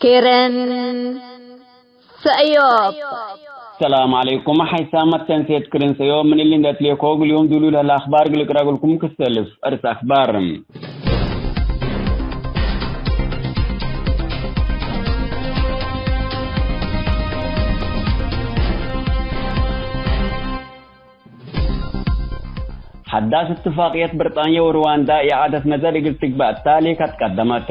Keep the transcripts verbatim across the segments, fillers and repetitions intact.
ክርን ሰእዮብ። ሰላም ዐለይኩም። ሐይሳም መተንሴት ክርን ሰእዮብ ምን እሊ እንዴ ትሌኮ እግል ዮም ዱሉ ለህለ አክባር እግል እቅረአግልኩም ክሰልፍ። እርስ አክባር። ሐዳስ እትፋቅየት ብርጣንየ ወሩዋንዳ ኢዓደት ነዘር እግል ትግበእ እታ ሌከ ትቀደመት።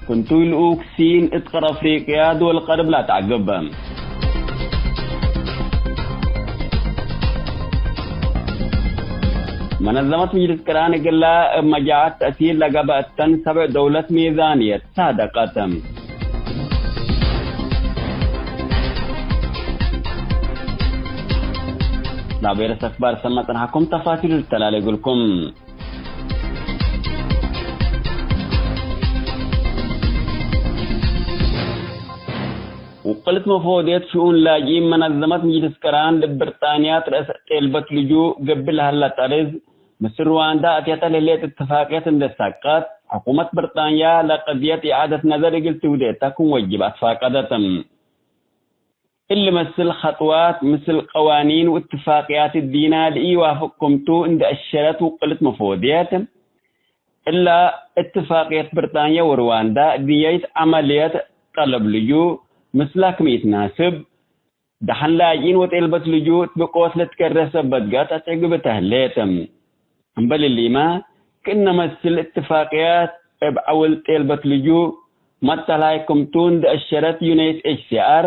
ፍንቱይ ልኡክ ሲን እት ቀር አፍሪቅያ ድወል ቀርብ ለአትዐግብ። መነዘመት ምጅልስ ቅራን እግላ እብ መጃዓት ተእሲር ለገብአተን ሰብዕ ደውለት ሜዛንየት ሳደቀት። ላቤረስ አክባር ሰመ ጽንሐኩም ተፋሲሉ ልተላሌ እግልኩም። ውቅልት መፎድየት ሽኡን ላጅኢን መነዘመት ምጅልስ ቅራን ለብርጣንያ ትረአስ ጤልበት ልጁእ ገብእ ለሀለ ጠርዝ፣ ምስል ሩዋንዳ አትያተ ለህሌት እትፋቅየት እንዴ ሳቀት፣ ሕኩመት ብርጣንያ ለቀድየት ኢዓደት ነዘር እግል ትውዴ እተ ክም ወጅብ አትፋቀደት። እሊ መስል ኸጥዋት፣ ምስል ቀዋኒን ወእትፋቅያት እዲና ለኢዋፍቅ ክምቱ እንዴ አሸረት ውቅልት መፎድየት፣ እላ እትፋቅየት ብርጣንያ ወሩዋንዳ እድንያይት ዐመልየት ጠለብ ልጁእ ምስላ ክም ኢትናስብ፣ ደሐን ላጅኢን ወጤልበት ልጁእ እት ብቆት ለትከረ ሰበት ጋት አትዕግብ እተ ህሌት። እምበል እሊመ፣ ክእነ መስል እትፋቅያት እብ ዐውል ጤልበት ልጁእ መተልሃይ ክምቱ እንዴ አሸረት፣ ዩ ኤን ኤች ሲ አር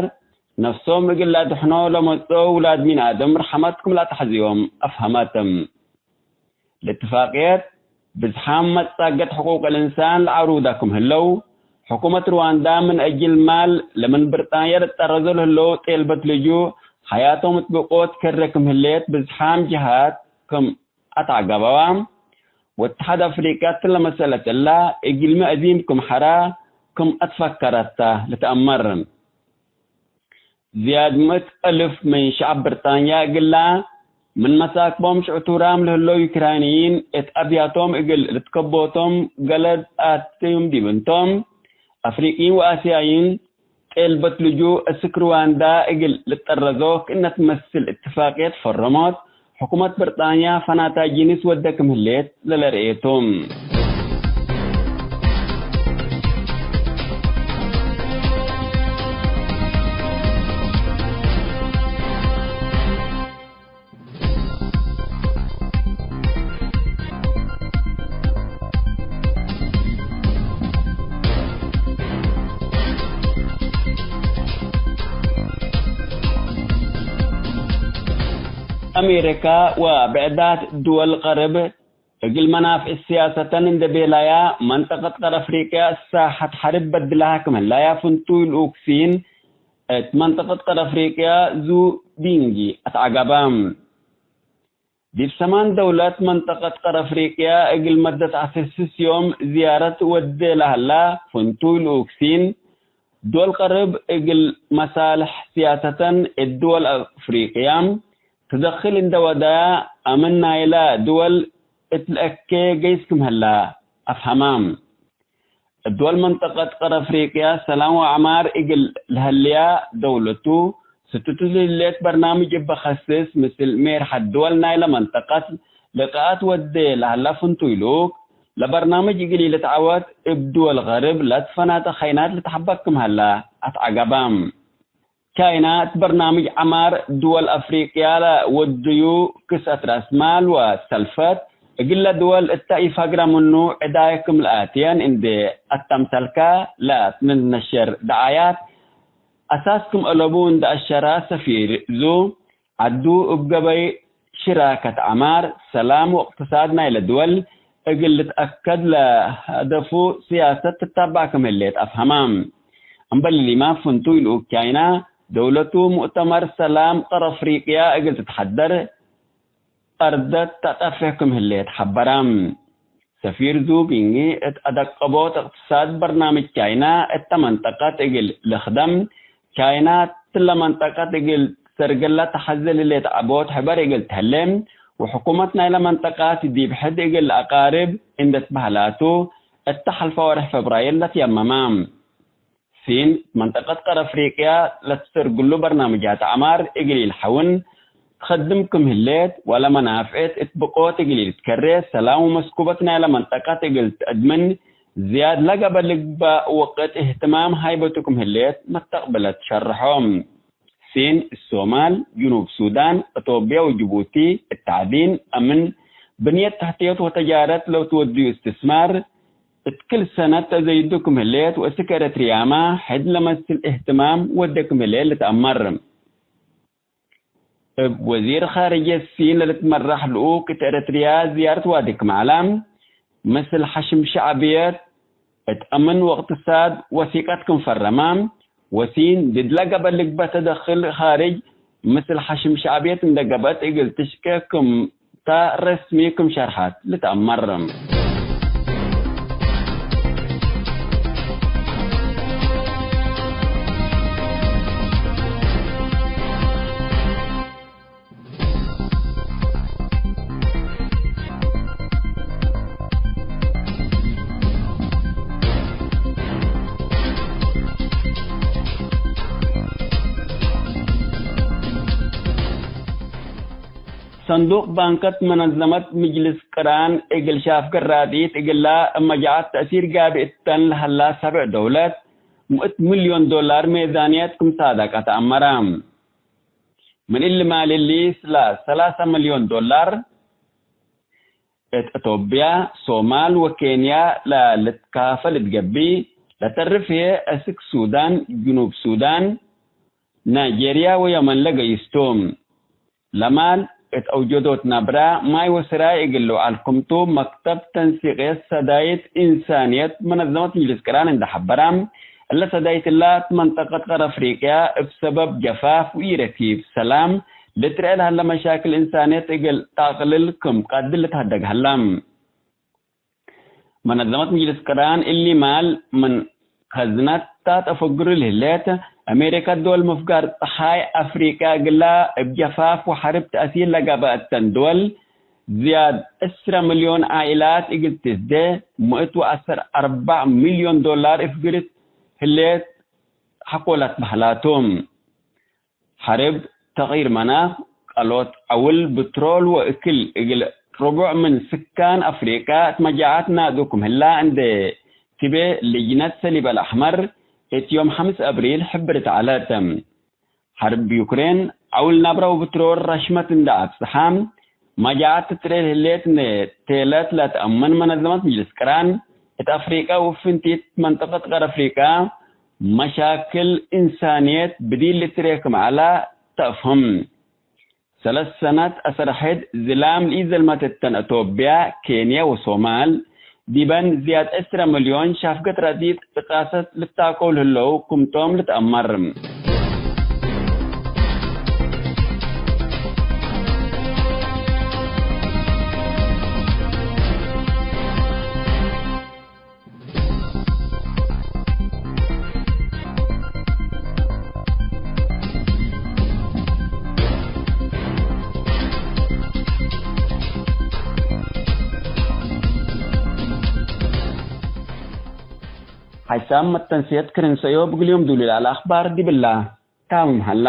ነፍሶም እግል ለአድሕኖ ለመጽኦ ውላድ ሚን አደም ርሐመት ክም ለአትሐዝዮም አፍሀመት። ለእትፋቅየት ብዝሓም መትጻገት ሕቁቅ ልእንሳን ለዐሩዳ ክም ህለው፣ ሕኩመት ሩዋንዳ ምን አጅል ማል ለምን ብርጣንያ ልትጠረዞ ለህለው ጤልበት ልጁእ ሐያቶም እት ብቆት ከረ ክም ህሌት ብዝሓም ጀሃት ክም አትዐገበዋ። ወእትሓድ አፍሪቅያ እትለ መሰለት እላ እግልሚ አዚም ክም ሐራ ክም አትፈከረተ ልትአመር። ዝያድ ምእት እልፍ ምን ሸዐብ ብርጣንያ እግላ፣ ምን መሳክቦም ሽዕቱራም ለህለው ዩክራይንይን እት አብያቶም እግል ልትከቦቶም ገለድ አትዩም ዲብ እንቶም፣ አፍሪቅይን ወአስያይን ጤልበት ልጁእ እስክ ሩዋንዳ እግል ልትጠረዞ ክእነ ትመስል እትፋቅየት ፈረሞት፣ ሕኩመት ብርጣንያ ፈናታይ ጅንስ ወደ ክም ህሌት ለለርኤ ቱ። አሜሪካ ወብዕዳት ድወል ቀርብ እግል መናፍዕ ስያሰተን እንዴ ቤላያ፣ መንጠቀት ቀር አፍሪቅያ እሳሐት ሐርብ በድላሃ ክም ህላያ ፍንቱይ ልኡክ ሲን እት መንጠቀት ቀር አፍሪቅያ ዙ ቢንጊ አትዐገበ። ዲብ ሰማን ደውለት መንጠቀት ቀር አፍሪቅያ እግል መደት ዐስር ስስ ዮም ዝያረት ወዴ ለሀላ ፍንቱይ ልኡክ ሲን፣ ድወል ቀርብ እግል መሳልሕ ስያሰተን እት ድወል አፍሪቅያ ትደክል እንዴ ወደያ፣ አምን ናይላ ድወል እት ለአኬ ገይስ ክም ህላ አፍሀማ። እት ድወል መንጠቀት ቀር አፍሪቅያ ሰላም ወዐማር እግል ለሀልያ ደውለቱ፣ ስትቱ ለህሌት በርናምጅ እበ ከስስ፣ ምስል ሜርሐት ድወል ናይለ መንጠቀት ልቃአት ወዴ ለሀላ ፍንቱይ ልኡክ፣ ለበርናምጅ እግል ኢልትዐወት እብ ድወል ገርብ ለትፈናተ ከይናት ልትሐበክ ክም ሀላ አትዐገባ። ቻይና እት በርናምጅ ዐማር ድወል አፍሪቅያ ለወድዩ ክስአት ራስ ማል ወሰልፈት፣ እግለ ድወል እተ ኢፋግረ ምኑ ዕዳይ ክም ለአትየን እንዴ አተምሰልከ ለትነሸር ደዓያት አሳስ ክም አለቡ እንዴ አሸረ ሰፊር ዙ፣ ዐዱ እብ ገበይ ሽራከት ዐማር፣ ሰላም ወእቅትሳድ ናይለ ድወል እግል ልትአከድ ለሀደፉ ስያሰት ትታባዕ ክም ህሌት አፍሀማ። እምበል እሊመ ፍንቱይ ልኡክ ቻይና፣ ደውለቱ ሙእተመር ሰላም ቀር አፍሪቅያ እግል ትትሐደር አርደት ተጠፌ ክም ህሌት ሐበረ። ሰፊር ዙ ቢንጊ እት አደቀቦት እቅትሳድ በርናምጅ ቻይና እተ መንጠቀት እግል ልክደም፣ ቻይና እትለ መንጠቀት እግል ሰርገላ ተሐዜ ለሌት ዐቦት ሕበር እግል ተህሌ፣ ወሕኩመት ናይለ መንጠቃት ዲብ ሕድ እግል አቃርብ እንዴ ትበህላቱ፣ እተ ሐልፈ ወርሕ ፈብራይር ለትየመመ። ሲን፣ መንጠቀት ቀር አፍሪቅያ ለትሰርግሉ በርናምጃት አዕማር እግል ኢልሐውን ትከድም ክም ህሌት፣ ወለ መናፍዕት እት ብቆት እግል ኢልትከሬ፣ ሰላም ወመስኩበት ናይለ መንጠቀት እግል ትአድምን፣ ዝያድ ለገብአ ልግበእ ወቅት እህትማም ሃይበቱ ክም ህሌት መስተቅብለት ሸርሖ። ሲን፣ ሶማል፣ ጅኑብ ሱዳን፣ አቶብያ ወጅቡቲ፣ እት ተዕዲን፣ አምን፣ ብንየት ተሕትየት ወተጃረት ለትወድዩ እስትስማር፣ እት ክል ሰነት ተዘይዱ ክም ህሌት ወእስክ ኤረትርያመ ሕድ ለመስል እህትማም ወደ ክም ህሌት ልትአመር። እብ ወዚር ኻርጅየት ሲን ለልትመራሕ ልኡክ እት ኤረትርያ ዝያረት ዋዲ ክም ዐለ፣ ምስል ሐሽም ሸዕብየት እት አምን ወእቅትሳድ ወሲቀት ክም ፈረመ፣ ወሲን ድድ ለገብአ ልግበእ ተደክል ኻርጅ ምስል ሐሽም ሸዕብየት እንደ ገብአት እግል ትሽቄ ክም ተ ረስሚ ክም ሸርሐት ልትአመር። ሰንዱቅ ባንከት መነዘመት ምጅልስ ቅራን እግል ሻፍገ ራድኢት እግላ እብ መጃዐት ተእሲር ጋብእ እተን ለሀላ ሰብዕ ደውለት ምእት ሚልዮን ዶላር ሜዛንየት ክም ሳደቀት አመረ። ምን እሊ ማል እሊ፣ ስለ ሰላሳ ሚልዮን ዶላር እት አቶብያ፣ ሶማል ወኬንያ ለልትካፈል እት ገብእ፣ ለተርፍ ህዬ አስክ ሱዳን፣ ጅኑብ ሱዳን፣ ናይጄርያ ወየመን ለገይስ ቱ። ለማል እት አውጀዶት ነብረ ማይ ወስራይ እግል ልውዓል ክምቱ፣ መክተብ ተንሲቅየት ሰዳይት ኢንሳንየት መነዘመት ምጅልስ ቅራን እንዴ ሐበረ፣ እለ ሰዳይት እላ እት መንጠቀት ቀር አፍሪቅያ እብ ሰበብ ጀፋፍ ወኢረኪብ ሰላም ልትረኤ ለሀለ መሻክል ኢንሳንየት እግል ተአቅልል ክም ቀድር ልትሀደግ ሀለ። መነዘመት ምጅልስ ቅራን እሊ ማል ምን ከዝነታ ተአፈግሩ ለህሌት፣ አሜሪካ ድወል ምፍጋር ጸሓይ አፍሪቅያ እግላ እብ ጀፋፍ ወሐርብ ተአሲር ለገብአተን ድወል ዝያድ ዕስረ ሚልዮን ዓኢላት እግል ትስዴ፣ ምእት ወዐስር አርበዕ ሚልዮን ዶላር እፍግርት ህሌት ሐቆላት በህላቱ። ሐርብ፣ ተቅይር መናክ፣ ቀሎት ዐውል፣ ብትሮል ወእክል እግል ርቡዕ ምን ስካን አፍሪቀ እት መጃዐት ናዱ ክም ህላ እንዴ ትቤ ልጅነት ሰሊብ አልአሕመር እት ዮም ሐምስ አብሪል ሕብርት ዐለት። ሐርብ ዩክሬን ዐውል ናብረ ወብትሮል ረሽመት እንዴ አብጽሐ፣ መጃዐት ትትርኤ ህሌት እንዴ ቴለት ለትአምን መነዘመት ምጅልስ ቅራን እት አፍሪቀ ወፍንቲት መንጠቀት ቀር አፍሪቀ መሻክል እንሳንየት ብዲል ልትርኤ ክም ዐለ ተአፍህም። ሰለስ ሰነት አሰር ሕድ ዝላም ለኢዘልመት እተን አቶብያ፣ ኬንየ ወሶማል፣ ዲበን ዝያድ ዕስረ ሚልዮን ሻፍገት ረዲት እቃሰት ልታከው ለህለው ክምቶም ልትአመር። ሐይሳም መተንስየት ክርን ሰእዮብ እግል ዮም ዱሉል አልአኽባር ዲብላ። ታምም ሀላ።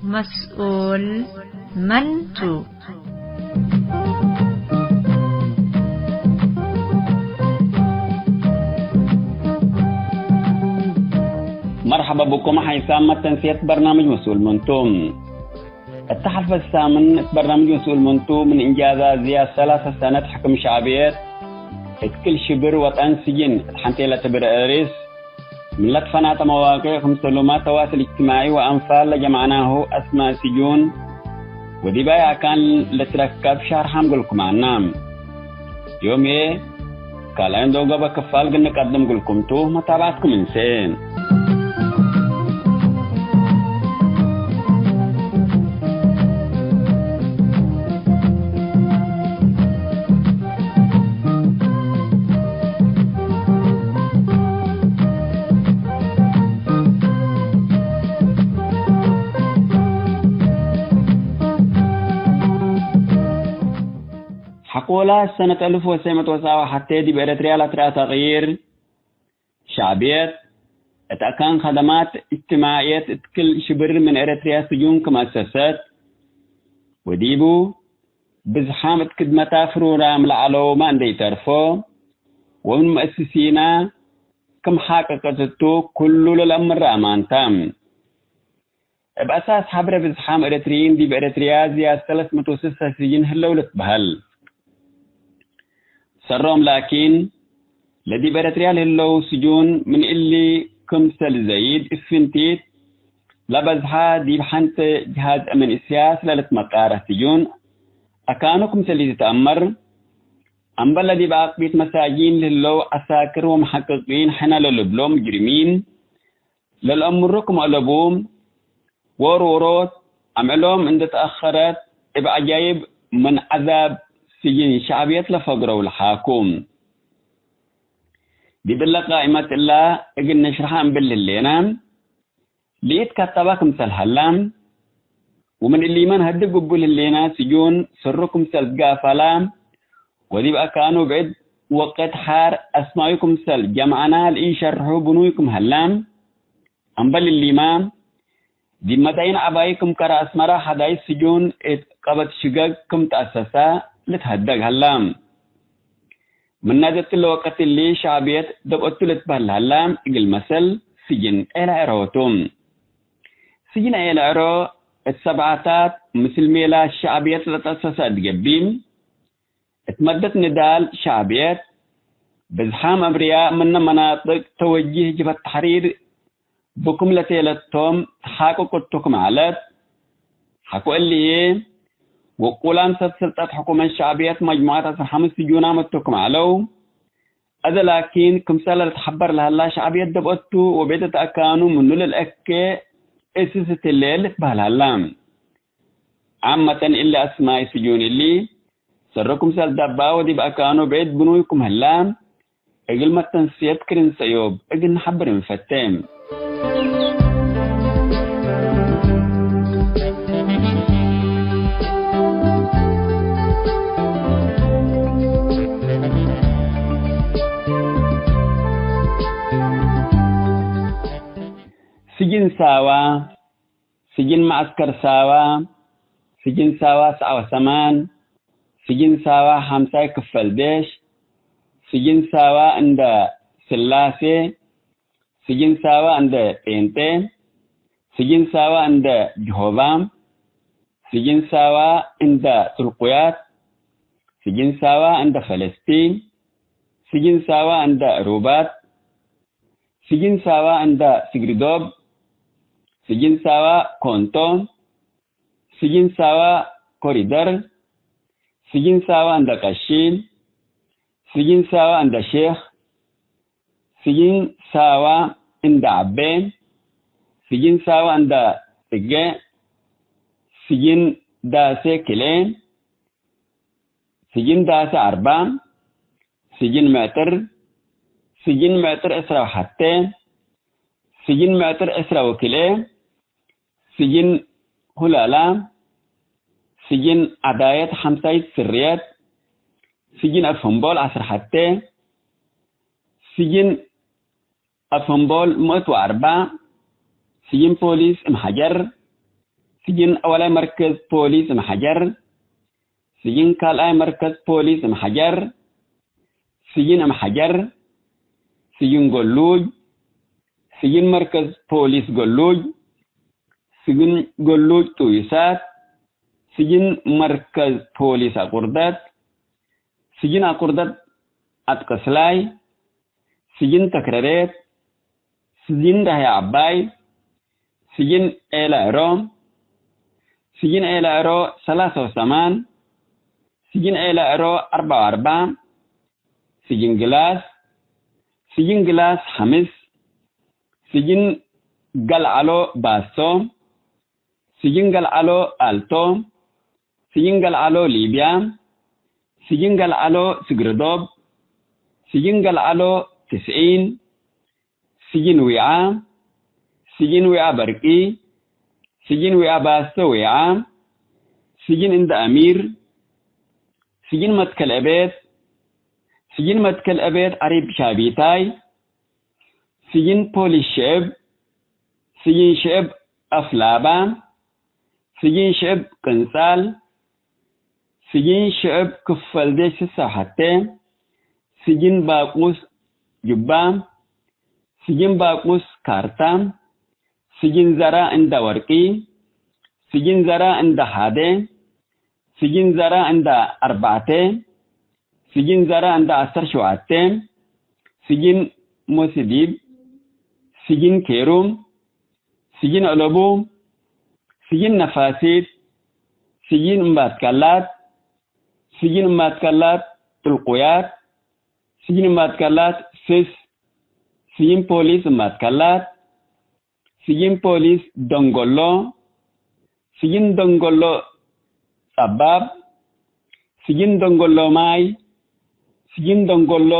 መስኡል መን ቱ? መርሐባ ብኩም ሐይሳም መተንስየት በርናምጅ መስኡል መን ቱ። እተ ሐልፈ ሳምን እት በርናምጅ መስኡል መን ቱ፣ ምን እንጃዛት ዝያድ ሰላሰ ሰነት ሕክም ሸዕብየት፣ እት ክል ሽብር ወጠን ስጅን እት ሐንቴ ለትብር እሪስ፣ ምን ለትፈናተ መዋቅዕ ክምሰልሁመ ተዋስል እጅትማዒ ወአንፋል ለጀምዐናሁ አስማእ ስጁን፣ ወዲባይ አካን ልትረከብ ሸርሐም እግልኩም ዐና። ዮም ህዬ ካልኣይን ዶገበ ክፋል እግል ንቀድም እግልኩም ቱ፣ መታብዐትኩም እንሴ። ሐቆላ ሰነት አልፍ ወሰዕ ምእት ወሰብዓ ወሐቴ ዲብ ኤረትርያ ለትረአ ተቅይር፣ ሸዕብየት እት አካን ከደማት እጅትማዕየት እት ክል ሽብር ምን ኤረትርያ ስጁን ክም አሰሰት፣ ወዲቡ ብዝሓም እት ክድመታ ፍሩራም ለዐለውመ እንዴ ኢተርፎ፣ ወምን መአስሲና ክም ሓቀቀት እቱ ኩሉ ለለአምር አማን ተ። እብ አሳስ ሐብረ ብዝሓም ኤረትርይን ዲብ ኤረትርያ ዝያድ ሰለስ ምእት ወስሳ ስጅን ህለው ልትበሀል። ሰሮም ላኪን፣ ለዲብ ኤረትርያ ለህለው ስጁን ምን እሊ ክምሰል ዘይድ እብ ፍንቲት ለበዝሐ ዲብ ሐንተ ጅሃዝ አምን እስያስ ለልትመቃረ ስጁን አካኑ ክምሰል ኢትትአመር፣ አምበል ለዲብ አቅቢት መሳጂን ለህለው ዐሳክር ወመሐቅቂን ሕነ ለልብሎ ሙጅሪሚን፣ ለልአምሩ ክም አለቡ፣ ዎሮት አምዕሎም እንዴ ተአኸረት፣ እብ ዐጃይብ ምን ዐዛብ ስጅን ሸዕብየት ለፈግረው ለሓኩም። ዲብ እለ ቃእመት እላ እግል ነሽርሐ እምብል ህሌነ፣ ለኢትከተበ ክምሰል ሀላ፣ ወምን እሊመ ነሀድግ እቡ ለህሌነ ስጁን ሰሩ ክምሰል ትጋፈላ፣ ወዲብ አካኑ ብዕድ ወቅት ሐር አስማዩ ክምሰል ጀምዐና ለኢሸርሑ ብኑይ ክም ሀላ፣ አምበል እሊመ፣ ዲብ መዳይን ዐባይ ክም ከረ አስመረ ሐዳይስ ስጁን እት ቀበት ሽገግ ክም ተአሰሰ ልትሀደግ ሀላ። ምናተ እትለ ወቅት እሊ ሸዕብየት ደብአቱ ልትበህል ሀላ፣ እግል መሰል ስጅን ኤለ ዕሮ ቱ። ስጅን ኤለ ዕሮ እት ሰብዓታት ምስል ሜላ ሸዕብየት ለተአሰሰ እት ገብእ፣ እት መደት ንዳል ሸዕብየት፣ ብዝሓም አብርያ ምነ መናጥቅ ተወጅህ ጅብሀት ተሕሪር ብኩም ለቴለቶም ተሓቅቅ እቱ ክም ዐለት። ሐቆ እሊ ህዬ፣ ውቁላም ሰብ ስልጠት ሕኩመት ሸዕብየት መጅሙዐት ዐስር ሐምስ ስጁናም እቱ ክም ዐለው፣ አዜ ላኪን፣ ክምሰል ለልትሐበር ለሀላ ሸዕብየት ደብአቱ ወቤት እት አካኑ ምኑ ለልአኬ እስስ እትሌ ልትበህል ሀላ። ዓመተን እሊ አስማይ ስጁን እሊ፣ ሰሩ ክምሰል ደባ ወዲብ አካኑ ብዕድ ብኑይ ክም ህላ፣ እግል መተንስየት ክርን ሰእዮብ እግል ነሐብር እንፈቴ። ስጅን ሳዋ፣ ስጅን መዐስከር ሳዋ፣ ስጅን ሳዋ ሰዓ ወሰማን፣ ስጅን ሳዋ ሐምሳይ ክፈል ዴሽ፣ ስጅን ሳዋ እንደ ስላሴ፣ ስጅን ሳዋ እንደ ጴንጤ፣ ስጅን ሳዋ እንደ ጅሆባ፣ ስጅን ሳዋ እንደ ትልቁያት፣ ስጅን ሳዋ እንደ ፈለስጢን፣ ስጅን ሳዋ እንደ ሩባት፣ ስጅን ሳዋ እንደ ስግርዶብ፣ ስጅን ሳዋ ኮንቶ፣ ስጅን ሳዋ ኮሪደር፣ ስጅን ሳዋ እንደ ቀሺ፣ ስጅን ሳዋ እንደ ሼክ፣ ስጅን ሳዋ እንደ ዐቤ፣ ስጅን ሳዋ እንደ ጽጌ፣ ስጅን ዳሴ ክሌ፣ ስጅን ዳሰ አርባ፣ ስጅን ምዕጥር፣ ስጅን ምዕጥር ዕስራ ወሐቴ፣ ስጅን ምዕጥር ዕስራ ወክልኤ፣ ስጅን ሁላላ፣ ስጅን ዐዳየት ሐምሳይት ስርየት፣ ስጅን አፍህምቦል ዐስር ሐቴ፣ ስጅን አፍህምቦል ምእት ወአርባ፣ ስጅን ፖሊስ እም ሐጀር፣ ስጅን አወላይ መርከዝ ፖሊስ እም ሐጀር፣ ስጅን ካልኣይ መርከዝ ፖሊስ እም ሐጀር፣ ስጅን እም ሐጀር፣ ስጅን ገሉጅ፣ ስጅን መርከዝ ፖሊስ ገሉጅ፣ ስጅን ገሉጅ ጥዩሳት፣ ስጅን መርከዝ ፖሊስ አቁርደት፣ ስጅን አቁርደት አትቀስላይ፣ ስጅን ተክረሬት፣ ስጅን ደህያ ዐባይ፣ ስጅን ዔለ ዕሮ፣ ስጅን ዔለ ዕሮ ሰላሳ ወሰማን፣ ስጅን ዔለ ዕሮ አርባ ወአርባ፣ ስጅን ግላስ፣ ስጅን ግላስ ሐምስ፣ ስጅን ገልዐሎ ባሶ፣ ስጅን ገልዐሎ አልቶ፣ ስጅን ገልዐሎ ሊብያ፣ ስጅን ገልዐሎ ስግርዶብ፣ ስጅን ገልዐሎ ትስዒን፣ ስጅን ዊዓ፣ ስጅን ዊዓ በርቂ፣ ስጅን ዊዓ ባሶ ዊዓ፣ ስጅን እንደ አሚር፣ ስጅን መትከል እቤት፣ ስጅን መትከል እቤት አሪብ ሻቢታይ፣ ስጅን ፖሊስ ሽዕብ፣ ስጅን ሽዕብ አፍላባ፣ ስጅን ሽዕብ ቅንጻል፣ ስጅን ሽዕብ ክፈል ዴሽ ስሳ ሐቴ፣ ስጅን ባቁስ ጁባ፣ ስጅን ባቁስ ካርታ፣ ስጅን ዘራ እንዳ ወርቂ፣ ስጅን ዘራ እንዳ ሐደ፣ ስጅን ዘራ እንዳ አርባዕተ፣ ስጅን ዘራ እንዳ ዐሰር ሸውዓተ፣ ስጅን ሞስዲብ፣ ስጅን ኬሩም፣ ስጅን ዕለቡ፣ ስጅን ነፋሲት፣ ስጅን እምባትካላት፣ ስጅን እምባትካላት ጥልቁያት፣ ስጅን እምባትካላት ስስ፣ ስጅን ፖሊስ እምባትካላት፣ ስጅን ፖሊስ ደንጎሎ፣ ስጅን ደንጎሎ ጸባብ፣ ስጅን ደንጎሎ ማይ፣ ስጅን ደንጎሎ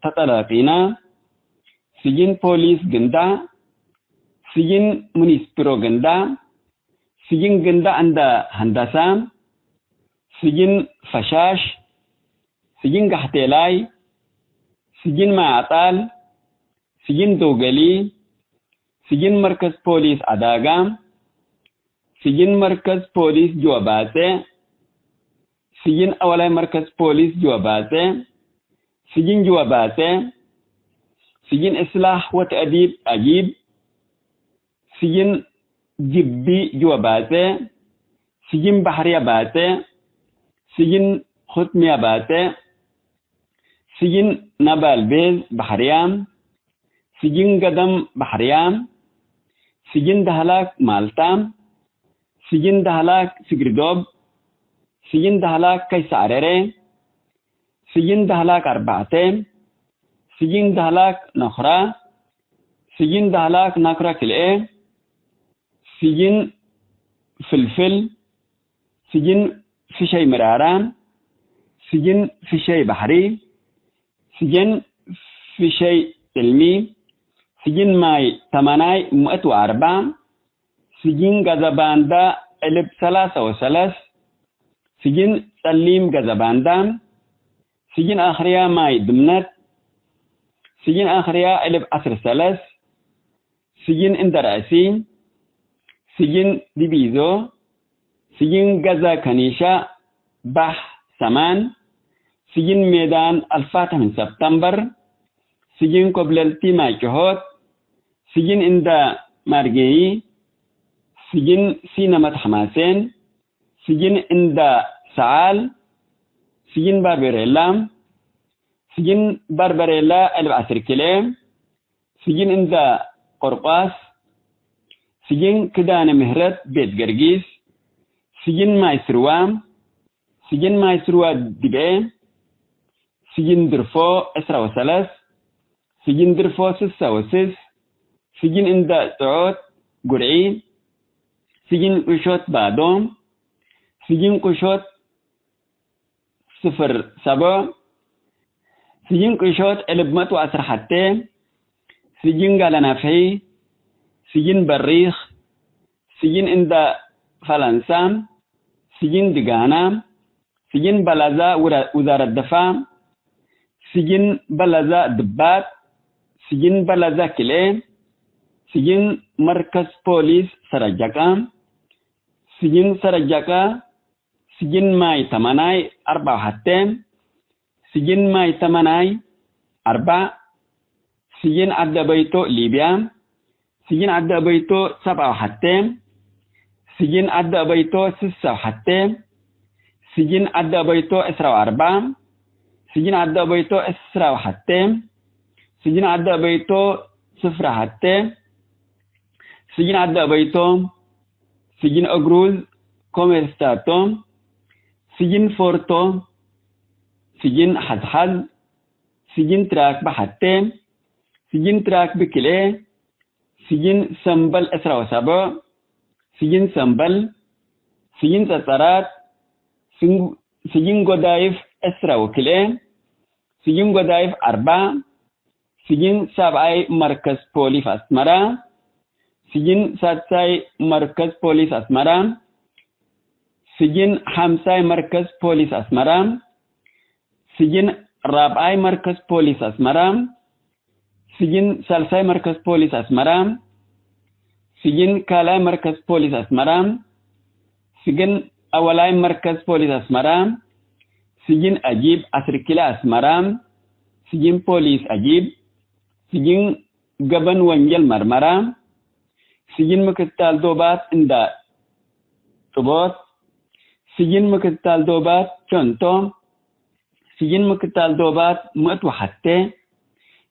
ተጠላቂና፣ ስጅን ፖሊስ ግንዳ፣ ስጅን ሙኒስፕሮ ግንዳ፣ ስጅን ግንዳ እንዳ ሀንዳሳ፣ ስጅን ፈሻሽ፣ ስጅን ጋሕቴላይ፣ ስጅን ማይ አጣል፣ ስጅን ዶገሊ፣ ስጅን መርከዝ ፖሊስ አዳጋ፣ ስጅን መርከዝ ፖሊስ ጅወ ባጼ፣ ስጅን አወላይ መርከዝ ፖሊስ ጅወ ባጼ፣ ስጅን ጅወ ባጼ፣ ስጅን እስላሕ ወተእዲብ አጂብ፣ ስጅን ጅቢ ጅወ ባጼ፣ ስጅን ባሕርያ ባጼ፣ ስጅን ኹትምያ ባጼ፣ ስጅን ነባል ቤዝ ባሕርያ፣ ስጅን ገደም ባሕርያ፣ ስጅን ዳህላክ ማልታ፣ ስጅን ዳህላክ ስግርዶብ፣ ስጅን ዳህላክ ከይሰ አረሬ፣ ስጅን ዳህላክ አርባዕተ፣ ስጅን ዳህላክ ነክራ፣ ስጅን ዳህላክ ናክራ ክልኤ፣ ስጅን ፍልፍል፣ ስጅን ፍሸይ ምራራ፣ ስጅን ፍሸይ ባሕሪ፣ ስጅን ፍሸይ ጽልሚ፣ ስጅን ማይ ተማናይ ምእት ወአርባ፣ ስጅን ገዘባንዳ እልብ ሰላሰ ወሰለስ፣ ስጅን ጸሊም ገዘባንዳ፣ ስጅን አክርያ ማይ ድምነት፣ ስጅን አክርያ እልብ ዐስር ሰለስ፣ ስጅን እንደራእሲ፣ ስጅን ዲቢዞ፣ ስጅን ገዛ ከኒሻ ባሕ ሰማን፣ ስጅን ሜዳን አልፋትሕ ምን ሰብተምበር፣ ስጅን ኮብለልቲ ማይ ጭሆት፣ ስጅን እንዳ ማርጌይ፣ ስጅን ሲነመት ሐማሴን፣ ስጅን እንዳ ሰዓል፣ ስጅን ባርቤሬላ፣ ስጅን ባርበሬላ እልብ ዐስር ኪሌ፣ ስጅን እንዳ ቆርቋስ፣ ስጅን ክዳነ ምህረት ቤት ገርጊስ፣ ስጅን ማይ ስርዋ፣ ስጅን ማይ ስርዋ ድብኤ፣ ስጅን ድርፎ ዕስራ ወሰለስ፣ ስጅን ድርፎ ስሳ ወስስ፣ ስጅን እንዳ ጽዖት ጉርዒ፣ ስጅን ቁሾት ባዶ፣ ስጅን ቁሾት ስፍር ሰቦዕ፣ ስጅን ቁሾት እልብ መት ወዐስር ሐቴ፣ ስጅን ጋለ ናፍሒ፣ ስጅን በሪኽ፣ ስጅን እንዳ ፈላንሳ፣ ስጅን ድጋና፣ ስጅን በላዛ ውራ-፣ ውዛረት ደፋ፣ ስጅን በላዛ ድባጥ፣ ስጅን በላዛ ክልኤ፣ ስጅን መርከዝ ፖሊስ ሰረጀቃ፣ ስጅን ሰረጀቃ፣ ስጅን ማይ ተመናይ አርባ ወሐቴ፣ ስጅን ማይ ተመናይ አርባ፣ ስጅን ዐዲ አበይቶ ሊብያ፣ ስጅን ዐዲ አበይቶ ሰብዓ ወሐቴ፣ ስጅን ዐዲ አበይቶ ስሳ ወሐቴ፣ ስጅን ዐዲ አበይቶ ዕስራ ወአርባ፣ ስጅን ዐዲ አበይቶ ዕስራ ወሐቴ፣ ስጅን ዐዲ አበይቶ ስፍራ ሐቴ፣ ስጅን ዐዲ አበይቶ፣ ስጅን እግሩዝ ኮሜርስታቶ፣ ስጅን ፎርቶ፣ ስጅን ሐዝሐዝ፣ ስጅን ትራክቢ ሐቴ፣ ስጅን ትራክቢ ክልኤ፣ ስጅን ሰምበል ዕስራ ወሰቦዕ፣ ስጅን ሰምበል፣ ስጅን ጸጸራት፣ ስን-፣ ስጅን ጎዳይፍ ዕስራ ወክልኤ፣ ስጅን ጎዳይፍ አርባ፣ ስጅን ሳብዓይ መርከዝ ፖሊስ አስመራ፣ ስጅን ሳድሳይ መርከዝ ፖሊስ አስመራ፣ ስጅን ሐምሳይ መርከዝ ፖሊስ አስመራ፣ ስጅን ራብዓይ መርከዝ ፖሊስ አስመራ፣ ስጅን ሳልሳይ መርከዝ ፖሊስ አስመራ፣ ስጅን ካልኣይ መርከዝ ፖሊስ አስመራ፣ ስጅን አወላይ መርከዝ ፖሊስ አስመራ፣ ስጅን አጂብ ዐስር ኪሎ አስመራ፣ ስጅን ፖሊስ አጂብ፣ ስጅን ገበን ወንጀል መርመራ፣ ስጅን ምክትታል ዶባት እንዳ ጥቦት፣ ስጅን ምክትታል ዶባት ቸንቶ፣ ስጅን ምክትታል ዶባት ምእት ወሐቴ፣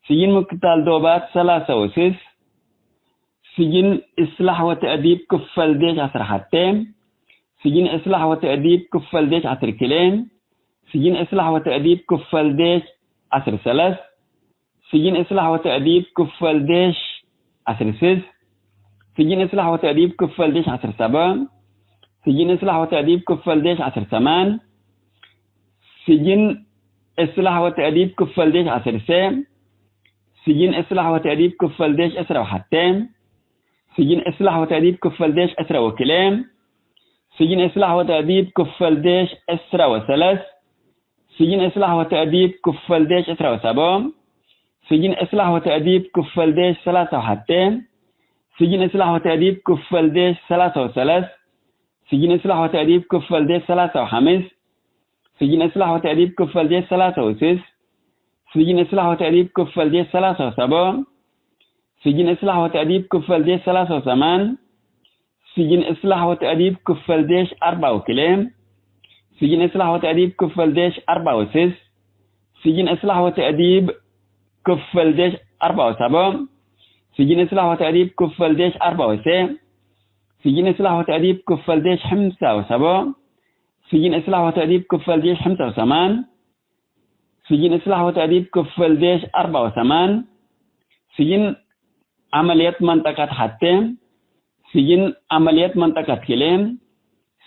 ስጅን ምክትታል ዶባት ሰላሰ ወስስ፣ ስጅን እስላሕ ወተእዲብ ክፈል ዴሽ ዐስር ሐቴ፣ ስጅን እስላሕ ወተእዲብ ክፈል ዴሽ ዐስር ክሌ፣ ስጅን እስላሕ ወተእዲብ ክፈል ዴሽ ዐስር ሰለስ፣ ስጅን እስላሕ ወተእዲብ ክፈል ዴሽ ዐስር ስስ፣ ስጅን እስላሕ ወተእዲብ ክፈል ዴሽ ዐስር ሰበዕ፣ ስጅን እስላሕ ወተእዲብ ክፈል ዴሽ ዐስር ሰማን፣ ስጅን እስላሕ ወተእዲብ ክፈል ዴሽ ዐስር ሴ፣ ስጅን እስላሕ ወተእዲብ ክፈል ዴሽ ዕስረ ወሐቴ፣ ስጅን እስላሕ ወተእዲብ ክፈል ዴሽ ዕስረ ወክልኤ፣ ስጅን እስላሕ ወተእዲብ ክፈል ዴሽ ዕስረ ወሰለስ፣ ስጅን እስላሕ ወተእዲብ ክፈል ዴሽ ዕስረ ወሰቦ፣ ስጅን እስላሕ ወተእዲብ ክፈል ዴሽ ሰላሳ ወሐቴ፣ ስጅን እስላሕ ወተእዲብ ክፈል ዴሽ ሰላሳ ወሰለስ፣ ስጅን እስላሕ ወተእዲብ ክፈል ዴሽ ሰላሳ ወሐምስ፣ ስጅን እስላሕ ወተእዲብ ክፈል ዴሽ ሰላሳ ወስስ፣ ስጅን እስላሕ ወተእዲብ ክፈል ዴሽ ሰላሳ ወሰቦ፣ ስጅን እስላሕ ወተእዲብ ክፈል ዴሽ ሰላሳ ወሰማን፣ ስጅን እስላሕ ወተእዲብ ክፈል ዴሽ አርባ ወክልኤ፣ ስጅን እስላሕ ወተእዲብ ክፈል ዴሽ አርባ ወስስ፣ ስጅን እስላሕ ወተእዲብ ክፈል ዴሽ አርባ ወሰቦ፣ ስጅን እስላሕ ወተእዲብ ክፈል ዴሽ አርባ ወሴ፣ ስጅን እስላሕ ወተእዲብ ክፈል ዴሽ ሕምሳ ወሰቦ፣ ስጅን እስላሕ ወተእዲብ ክፈል ዴሽ ሕምሳ ወሰማን፣ ስጅን እስላሕ ወተእዲብ ክፈል ዴሽ አርባ ወሰማን፣ ስጅን ዐመልየት መንጠቀት ሐቴ፣ ስጅን ዐመልየት መንጠቀት ክልኤ፣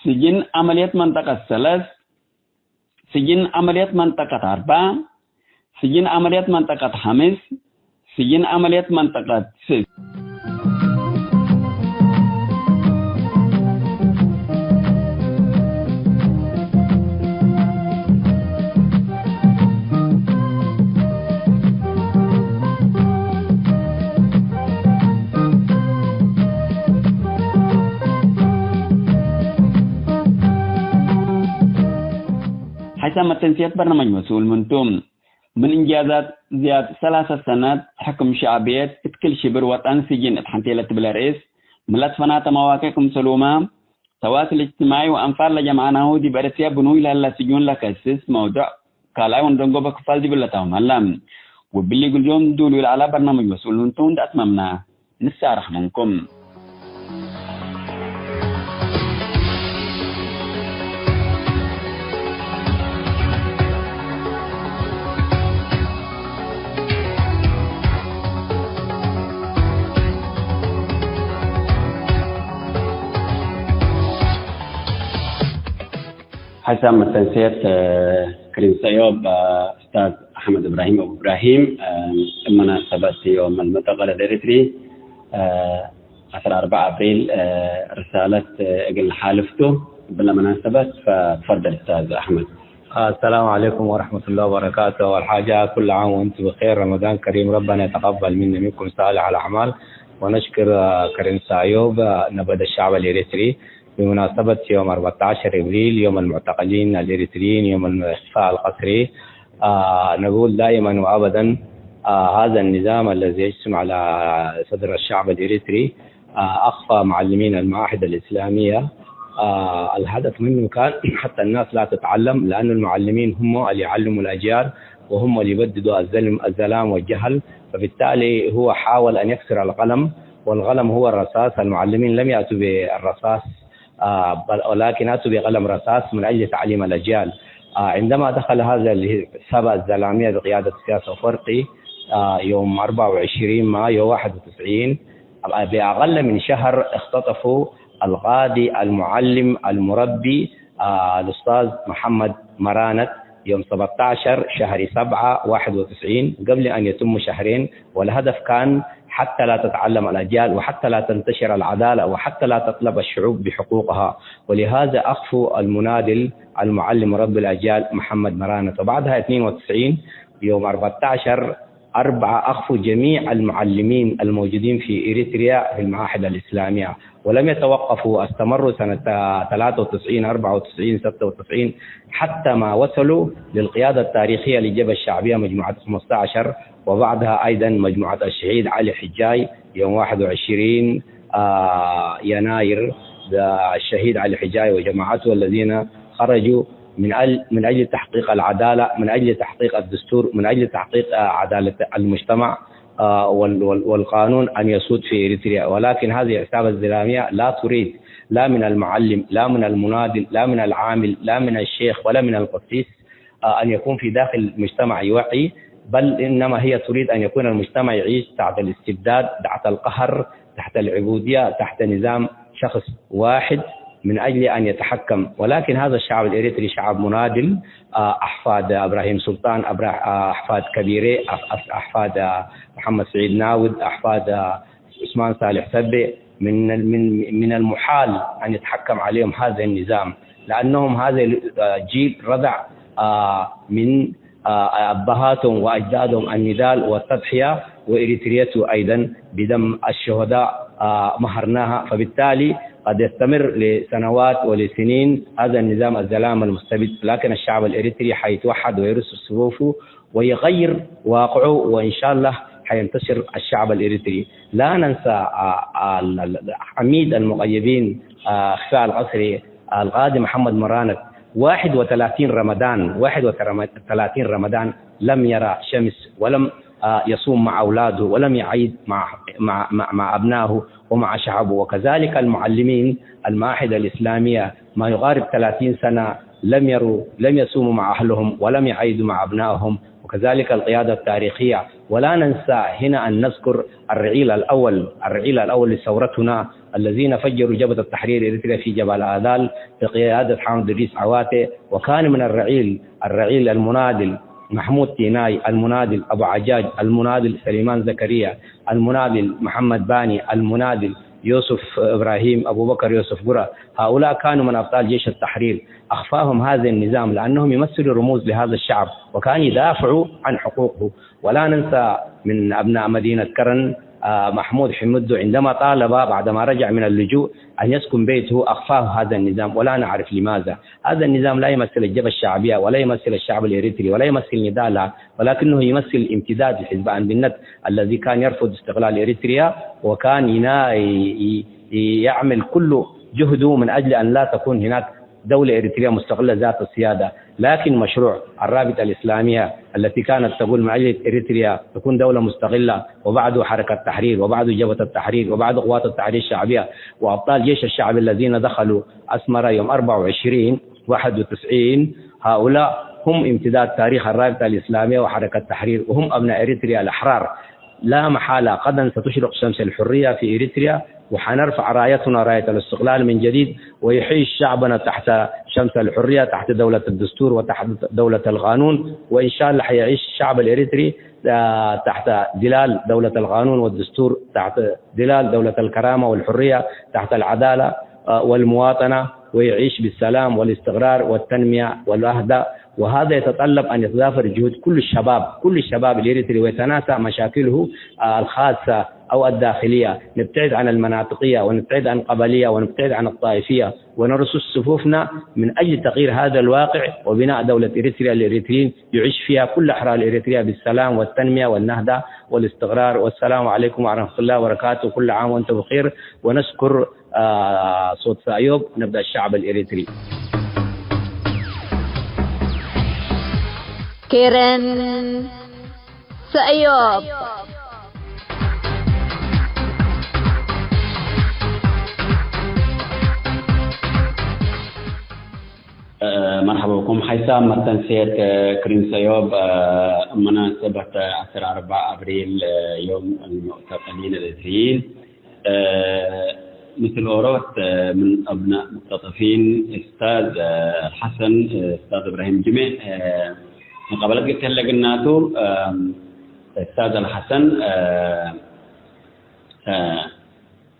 ስጅን ዐመልየት መንጠቀት ሰለስ፣ ስጅን ዐመልየት መንጠቀት አርባ፣ ስጅን ዐመልየት መንጠቀት ሐምስ፣ ስጅን ዐመልየት መንጠቀት ስስ። ሐይሳም መተንስየት በርናመጅ መስኡል ምንቱ። ምን እንጃዛት ዝያድ ሰላሰ ሰነት ሕክም ሸዕብየት እት ክል ሽብር ወጠን ስጅን እት ሐንቴ ለትብለ ርእስ፣ ምን ለትፈናተ መዋቅዕ ክምሰሉመ ተዋስል እጅትማዒ ወአንፋር ለጀምዐናሁ ዲብ ኤረትርያ ብኑይ ለህለ ስጁን ለከስስ መውዱዕ ካልኣይ ወንደንጎበ ክፋል ዲብለ ተምም ሀለ። ወብሊ እግል ዮም ዱሉ ለዐለ በርናምጅ መስኡል ምንቱ እንደ አትመምነ። ንሳረሕ ምንኩም። ሐይሳም መተንሴት፣ እ፣ ክሪም ሰእዮብ፣ እ፣ ኡስታዝ አሕመድ እብራሂም አቡ እብራሂም፣ እ፣ እብ መናሰበት ዮም አልሙዕተቀል አልኤሪትሪ፣ እ፣ ዐስር አርበዕ አብሪል፣ እ፣ ርሳለት፣ እ፣ እግል ሓልፍቱ። እብለ መናሰበት ፈትፈደል ኡስታዝ አሕመድ። السلام عليكم ورحمة الله وبركاته. أول حاجة، كل عام وأنتم بخير، رمضان كريم، ربنا يتقبل منا منكم صالح الأعمال. ونشكر، آه، كريم سايوب، آه، نبض الشعب الإريتري، بمناسبة يوم أربعتاشر إبريل، يوم المعتقلين الإريتريين، يوم الاحتفاء القسري. آه، نقول دائمًا وأبدًا، آه، هذا النظام الذي يجثم على صدر الشعب الإريتري، آه، أخفى معلمين المعاهد الإسلامية، آه، الهدف منه كان حتى الناس لا تتعلم، لأن المعلمين هم اللي يعلموا الأجيال، وهم اللي يبددوا الظلم، الظلام والجهل. فبالتالي هو حاول أن يكسر القلم، والقلم هو الرصاص. المعلمين لم يأتوا بالرصاص، آه، بل، ولكن أتوا بقلم رصاص من أجل تعليم الأجيال. آه، عندما دخل هذا السبع الزلامية بقيادة السياسة أفريقي، آه، يوم أربعة وعشرين مايو واحد وتسعين، بأقل من شهر اختطفوا القاضي المعلم المربي، آه، الأستاذ محمد مرانت، يوم سبعتاشر شهر سبعة واحد وتسعين، قبل أن يتم شهرين، والهدف كان حتى لا تتعلم الأجيال، وحتى لا تنتشر العدالة، وحتى لا تطلب الشعوب بحقوقها. ولهذا أخفوا المناضل المعلم رب الأجيال محمد مرانة. وبعدها اثنين وتسعين يوم أربعتاشر أربعة أخفوا جميع المعلمين الموجودين في إريتريا في المعاهد الإسلامية، ولم يتوقفوا، استمروا سنة ثلاثة وتسعين، أربعة وتسعين، ستة وتسعين، حتى ما وصلوا للقيادة التاريخية للجبهة الشعبية، مجموعة خمستاشر، وبعدها أيضًا مجموعة الشهيد علي حجاي يوم واحد وعشرين، آه، يناير، الشهيد علي حجاي وجماعته الذين خرجوا من أجل، من أجل تحقيق العدالة، من أجل تحقيق الدستور، من أجل تحقيق، آه، عدالة المجتمع، آه، وال-، وال-، والقانون أن يسود في إريتريا. ولكن هذه العصابة الزلامية لا تريد لا من المعلم، لا من المناضل، لا من العامل، لا من الشيخ، ولا من القسيس، آه، أن يكون في داخل المجتمع يوعي، بل إنما هي تريد أن يكون المجتمع يعيش تحت الاستبداد، تحت القهر، تحت العبودية، تحت نظام شخص واحد من أجل أن يتحكم. ولكن هذا الشعب الإريتري شعب مناضل، آه، أحفاد إبراهيم سلطان، أبرا-، آه، أحفاد كبيرة، أح-، أح-، أحفاد، آه، محمد سعيد ناود، أحفاد، آه، عثمان صالح سبئ. من ال-، من، من المحال أن يتحكم عليهم هذا النظام، لأنهم هذا ال-، آه، جيل رضع، آه، من، آه، أبهاتهم وأجدادهم النضال والتضحية، وإريتريته أيضًا بدم الشهداء، آه، مهرناها. فبالتالي قد يستمر لسنوات ولسنين هذا النظام الظلام المستبد، لكن الشعب الإريتري حيتوحد ويرص صفوفه ويغير واقعه، وإن شاء الله حينتصر الشعب الإريتري. لا ننسى، آه، آه، ال-، ال-، عميد المغيبين، آه، خفاء القسري القاضي محمد مرانت، واحد وثلاثين رمضان، واحد وثلاثين رمضان لم يرى شمس، ولم، آه، يصوم مع أولاده، ولم يعيد مع، مع، مع، مع أبنائه ومع شعبه. وكذلك المعلمين المعاهد الإسلامية ما يقارب ثلاثين سنة لم يروا، لم يصوموا مع أهلهم، ولم يعيدوا مع أبنائهم، وكذلك القيادة التاريخية. ولا ننسى هنا أن نذكر الرعيل الأول، الرعيل الأول لثورتنا، الذين فجروا جبهة التحرير إريتريا في جبل آذال بقيادة حامد إدريس عواتي، وكان من الرعيل، الرعيل المناضل محمود تيناي، المناضل أبو عجاج، المناضل سليمان زكريا، المناضل محمد باني، المناضل يوسف إبراهيم، أبو بكر يوسف قرة. هؤلاء كانوا من أبطال جيش التحرير. أخفاهم هذا النظام لأنهم يمثلوا رموز لهذا الشعب، وكان يدافعوا عن حقوقه. ولا ننسى من أبناء مدينة كرن، آه، محمود حمدو، عندما طالب بعدما رجع من اللجوء أن يسكن بيته، أخفاه هذا النظام، ولا نعرف لماذا. هذا النظام لا يمثل الجبهة الشعبية ولا يمثل الشعب الإريتري ولا يمثل نضالها، ولكنه يمثل امتداد لحزب أنبي النت الذي كان يرفض استقلال إريتريا، وكان ينا-، ي-، ي-، يعمل كل جهده من أجل أن لا تكون هناك دولة إريترية مستقلة ذات السيادة. لكن مشروع الرابطة الإسلامية التي كانت تقول من أجل إريتريا تكون دولة مستقلة، وبعده حركة تحرير، وبعده جبهة التحرير، وبعده قوات التحرير الشعبية، وأبطال جيش الشعب الذين دخلوا أسمرة يوم أربعة وعشرين واحد وتسعين، هؤلاء هم امتداد تاريخ الرابطة الإسلامية وحركة التحرير، وهم أبناء إريتريا الأحرار. لا محالة غدا ستشرق شمس الحرية في إريتريا، وحنرفع رايتنا، راية الاستقلال من جديد، ويعيش شعبنا تحت شمس الحرية، تحت دولة الدستور وتحت دولة القانون. وإن شاء الله حيعيش الشعب الإريتري، آه، تحت ظلال دولة القانون والدستور، تحت ظلال دولة الكرامة والحرية، تحت العدالة، آه، والمواطنة، ويعيش بالسلام والاستقرار والتنمية والوحدة. وهذا يتطلب أن يتضافر جهود كل الشباب، كل الشباب الإريتري، ويتناسى مشاكله، آه، الخاصة أو الداخلية، نبتعد عن المناطقية، ونبتعد عن القبلية، ونبتعد عن الطائفية، ونرصص صفوفنا من أجل تغيير هذا الواقع وبناء دولة إريتريا للإريتريين يعيش فيها كل أحرار إريتريا بالسلام والتنمية والنهضة والاستقرار. والسلام عليكم ورحمة الله وبركاته. كل عام وأنتم بخير، ونشكر، آه، صوت سأيوب. نبدأ الشعب الإريتري. كيرن سأيوب. آه، مرحبا بكم. حساب متنسية، آه، كريم سيوب، آه، مناسبة عشرة أربعة أبريل، آه، يوم المعتقلين الإريتريين. آه، ምስል ኦሮት፣ እ፣ ምን አብናእ ሙቅተጠፊን እስታዝ፣ እ፣ ሐሰን፣ እ፣ እስታዝ እብራሂም ጅሜዕ፣ እ፣ መቃበለት ገይሰ ህለ ግናቱ፣ እ፣ እስታዝ አልሐሰን፣ እ፣ እ፣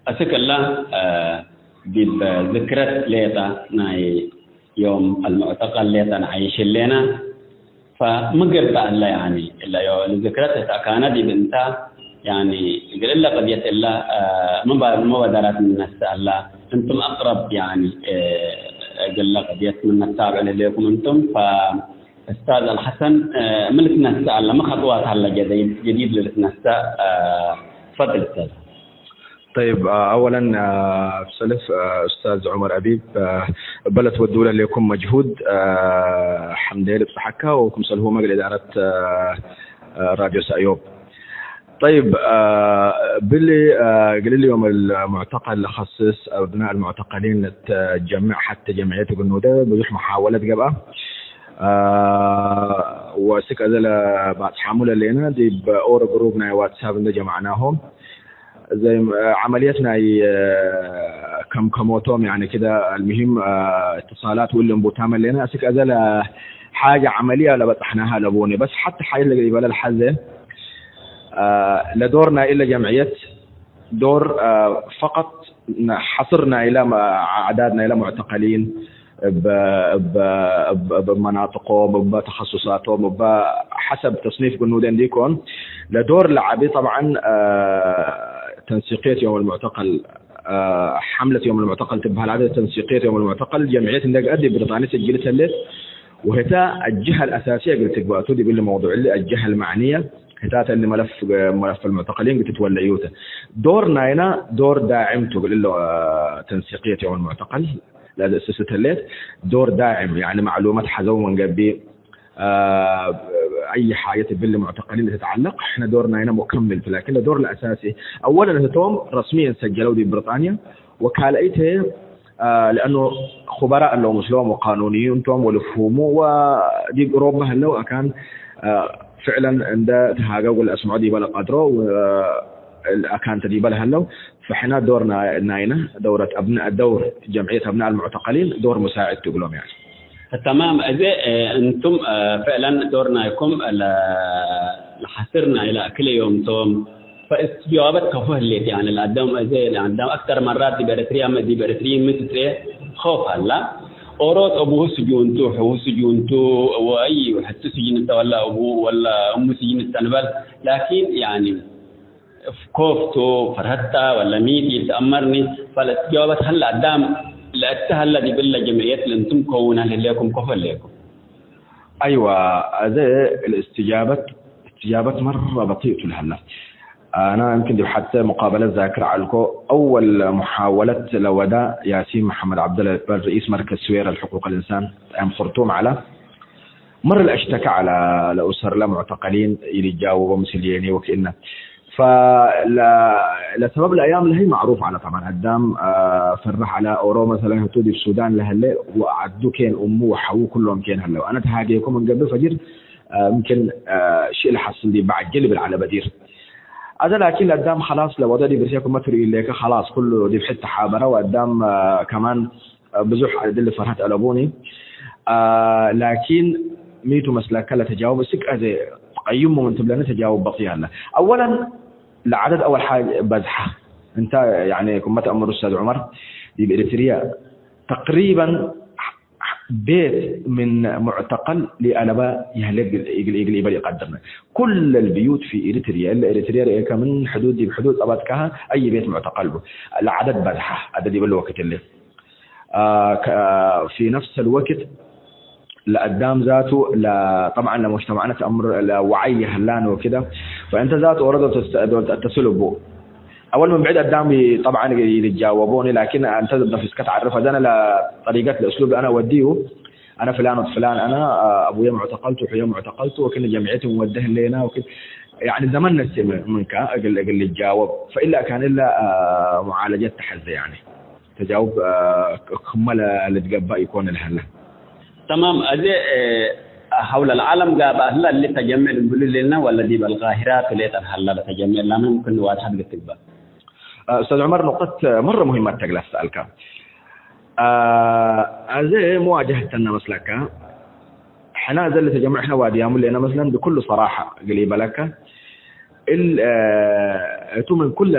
አስክ እላ፣ እ፣ ዲብ ዝክረት ሌጠ ናይ ዮም አልሙዕተቀል ሌጠ ነዓይሽ ህሌነ። ፈምን ገብእ እለ፣ ያኒ፣ እለ ዮ-፣ ለዝክረት እት አካነ ዲብ እንተ፣ ያኒ፣ እግል እለ ቅድየት እለ፣ አ፣ ምን ባ-፣ ሙባደራት ምን ነስእ እለ፣ እንቱም አቅረብ፣ ያኒ፣ እ፣ እግለ ቅድየት ምን ነታብዕ ለህሌኩም እንቱም፣ ፈ እስታዝ አልሐሰን፣ እ፣ ምን ልትነስእ እለ፣ ምን ከጥዋት ሀለ ጀዲድ፣ ጀዲድ ለልትነስእ፣ አ፣ ፈድል እስታዝ። طيب، آه، أولًا، آه، بسلف، آه، أستاذ عمر أبيب، آه، እበ ለትወድዉ ለህሌኩም መጅሁድ፣ آه፣ ሐምዴ ልብጸሐከ ወክምሰልሁመ እግል እዳረት፣ آه، آه، ራድዮ ሰእዮብ። طيب، آه، እብሊ፣ آه፣ እግል ዮም አልሙዕተቀል ለከስስ አብናእ አልሙዕተቀሊን ለትጀምዕ ሐቴ ጀምዕየት እግል ኖዴ ብዙሕ መሓወለት ገብአ። آه፣ ወእስክ አዜ ለባጽሓሙ ለሌነ ዲብ ኦሮ ግሩብ ናይ ዋትሳፕ እንዴ ጀመዕናሆም፣ ዘይ፣ ዐመልየት ናይ፣ አ፣ ከምከሞቶም፣ ያኒ፣ ክደ፣ አልሙሂም፣ አ፣ እትሳላት ወእሊ እንቡታመ ሌነ። አስክ አዘ ለሓጀ ዐመልየ ለበጽሕናሃ ለቡኒ። በስ ሐቴ ሓጀት ለገይበለ ለሐዜ፣ አ፣ ለዶር ናይ እለ ጀምዕየት ዶር፣ አ፣ ፈቀጥ ሐስር ናይለ አዕዳድ ናይለ ሙዕተቀሊን፣ እብ፣ እብ፣ እብ፣ እብ መናጥቆም፣ እብ ተኸሱሳቶም፣ እብ ሐሰብ ተስኒፍ ግኑደ እንዲኮን፣ ለዶር ለዐቢ ጠብዓን፣ አ፣ ተንሲቅየት ዮም አልሙዕተቀል፣ አ፣ ሐምለት ዮም አልሙዕተቀል ትበሀል። ዐደ ተንሲቅየት ዮም አልሙዕተቀል ጀምዕየት እንዴ ገአት ዲብ ብሪጣንየ ስጅልት ህሌት፣ ወህተ አጅሀ አልአሳስየ እግል ትግበአቱ ዲብ እሊ መውዱዕ እሊ አጅሀ አልመዕንየ ህታት እሊ መለፍ፣ መለፍ አልሙዕተቀሊን እግል ትትወለዩተ። ዶር ናይና ዶር ዳዕም ቱ እግል እለ፣ አ፣ ተንሲቅየት ዮም አልሙዕተቀል። ለትአሰሰት ህሌት ዶር ዳዕም፣ ያኒ ማዕሉማት ሐዘው ምን ገብእ፣ አ፣ አይ ሓጀት እብሊ ሙዕተቀሊን ለትትዐለቅ፣ ሕነ ዶር ናይነ ሙከምል ቱ፣ ላኪን ለዶር ለአሳሲ፣ አወለን ህቶም ረስምየን ሰጀለው ዲብ ብሪጣንያ፣ ወካልአይት ህዬ፣ አ፣ ለአኑ ኹበራእ እለው ምስሎም ወቃኑንዩን ቶም ወልፍሁሙ፣ ወዲብ ኦሮባ ህለው አካን፣ አ፣ ፍዕለን እንደ ተሃገው ለአስምዖ ዲበ ለቀድሮ፣ ወ-፣ አካን ተ ዲበ ለህለው፣ ፈሕነ ዶር ና-፣ ናይነ ደውረት አብናእ ደውር ጀምዕየት አብናእ አልሙዕተቀሊን ዶር ሙሳዕድ ቱ እግሎም፣ ያኒ። ተማም፣ እዜ፣ እ፣ እንቱም፣ እ፣ ፍዕለን ዶር ናይኩም ለ-፣ ለሐስር ናይለ ክል ዮም ቶም፣ ፈእስትጃወበት ከፎ ህሌት፣ ያኒ ለአዳም እዜ ለአዳም አክተር መራት ዲብ ኤረትርያ፣ ዲብ ኤረትርይን ሚ ትትሬ ኸውፍ ሀላ። ኦሮት አቡሁ ስጁን ቱ፣ ሕዉ ስጁን ቱ፣ ወአይ ሕቱ ስጅን እተ ወላ አቡ ወላ እሙ ስጅን እተ ንበል። ላኪን፣ ያኒ፣ ኮፍ ቱ፣ ፈርሀት ተ ወለ ሚ ዲብ ተአመርኒ፣ ፈለእስትጃወበት ሀለ አዳም ለእተ ሀለ ዲብ እለ ጀምዕየት ለእንቱም ከውነ ለህሌኩም ከፎ ህሌኩም። አይወ፣ አዜ ለእስትጃበት፣ እስትጃበት መረ በጢእ ቱ ለሀለ። አነ፣ የምክን ዲብ ሐቴ ሙቃበለት ዛክር ዐልኮ፣ አወል ሙሓወለት ለወዳ ያሲን መሐመድ ዐብደለ ልትበል ርኢስ መርከዝ ስዌረ ለሕቁቅ ልእንሳን፣ ጠያም ክርቱም ዐለ። መረ ለአሽተከ ዐለ ለኡሰር ለሙዕተቀሊን ኢልጃውቦ ምስል የኒ ወክእነ። ፈለ-፣ ለሰበብ ለአያም ለህይ ማዕሩፍ ዐለ። ጠብዓን አዳም፣ አ፣ ፈርሕ ዐለ። ኦሮ መሰለን ህቱ ዲብ ሱዳን ለህሌ ወዐዱ ኬን እሙ ወሐዉ ኩሎም ኬን ህለው። አነ ተሃጌኮ ምን ገብእ ፈጅር፣ አ፣ ምክን፣ አ፣ ሽእ ለሐስል ዲብ በዐጀ ልብል ዐለ በዲር። አዘ ላኪን ለአዳም ኸላስ ለወደ ዲብ ርሴኩም መትሩ ኢሌከ ኸላስ ኩሉ ዲብ ሕድ ተሓበረ ወአዳም፣ አ፣ ከማን ብዙሕ እድል ፈርሀት አለቡኒ። አ፣ ላኪን ሚቱ መስለከ ለተጃውብ እስክ አዜ ቀዩሙ ምን ትብለኒ ተጃውብ በጥይ ሀለ። አወለን ለዐደድ አወል ሓጀ በዝሐ። እንተ ያኒ ክመ ተአምር ኡስታዝ ዑመር ዲብ ኤሪትርየ ተቅሪበን ቤት ምን ሙዕተቀል ሊአለበ ይህለ እግል፣ እግል፣ እግል ኢበል ኢቀድርነ። ኩለ ልብዩት ፊ ኤሪትርየ፣ እለ ኤሪትርየ ርኤከ ምን ሕዱድ ዲብ ሕዱድ ቀበጥካሀ አይ ቤት ሙዕተቀል ቡ። ለዐደድ በዝሐ አደ ዲብ እሊ ወክት እሊ። አ፣ ከ-፣ ፊ ነፍስ አልወቅት ለአዳም ዛቱ ለ-፣ ጠብዓን ለሙጅተማዕነ ተአምር ለወዐይ የህላን ወክደ፣ ፈእንተ ዛቱ ኦሮ ዶል ተስ-፣ ዶል ተአተስል እቡ። አወል ምን ብዕድ አዳም ጠብዓን ልጃወቦኒ፣ ላኪን አንተ ነፍስከ ተዐርፍ። አዘ አነ ለጠሪቀት ለእስሉብ ለአነ ወድዩ፣ አነ ፍላን ወፍላን፣ አነ አቡየ ሙዕተቀልቱ፣ ሕየ ሙዕተቀልቱ፣ ወክነ ጀምዕየት እንወደ ህሌና፣ ወክን፣ ያኒ ዘመን ነስእ ምን-፣ ምንከ እግል፣ እግል ልጃወብ። ፈኢላ ካን እለ፣ አ፣ ሙዓለጀት ተሐዜ፣ ያኒ። ተጃውብ፣ አ፣ ክመ ለ-፣ ልትገበእ ኢኮን ለሀለ። ተማም። አዜ፣ እ፣ ሐውለ ለዓለም ጋር በአህላ እሊ ተጀምዕ ልንብሉ ሌልና ወለ ዲብ አልቃሂራ ቱ ሌጠ ለሀላ ለተጀምዕ ላመ ሙምክን ዋድሐት ልትግበእ? ኡስታዝ ዑመር፣ ኑቅጠት መረ ሙሂመት ተግለ ሰአልከ። አ፣ አዜ መዋጀሀተነ መስለከ፣ ሕነ አዜ ለተጀምዕነ ዋድያሙ ሌነ መስለን ብኩሉ ሰራሐ እግል ኢበለከ፣ እል፣ አ፣ እቱ ምን ኩለ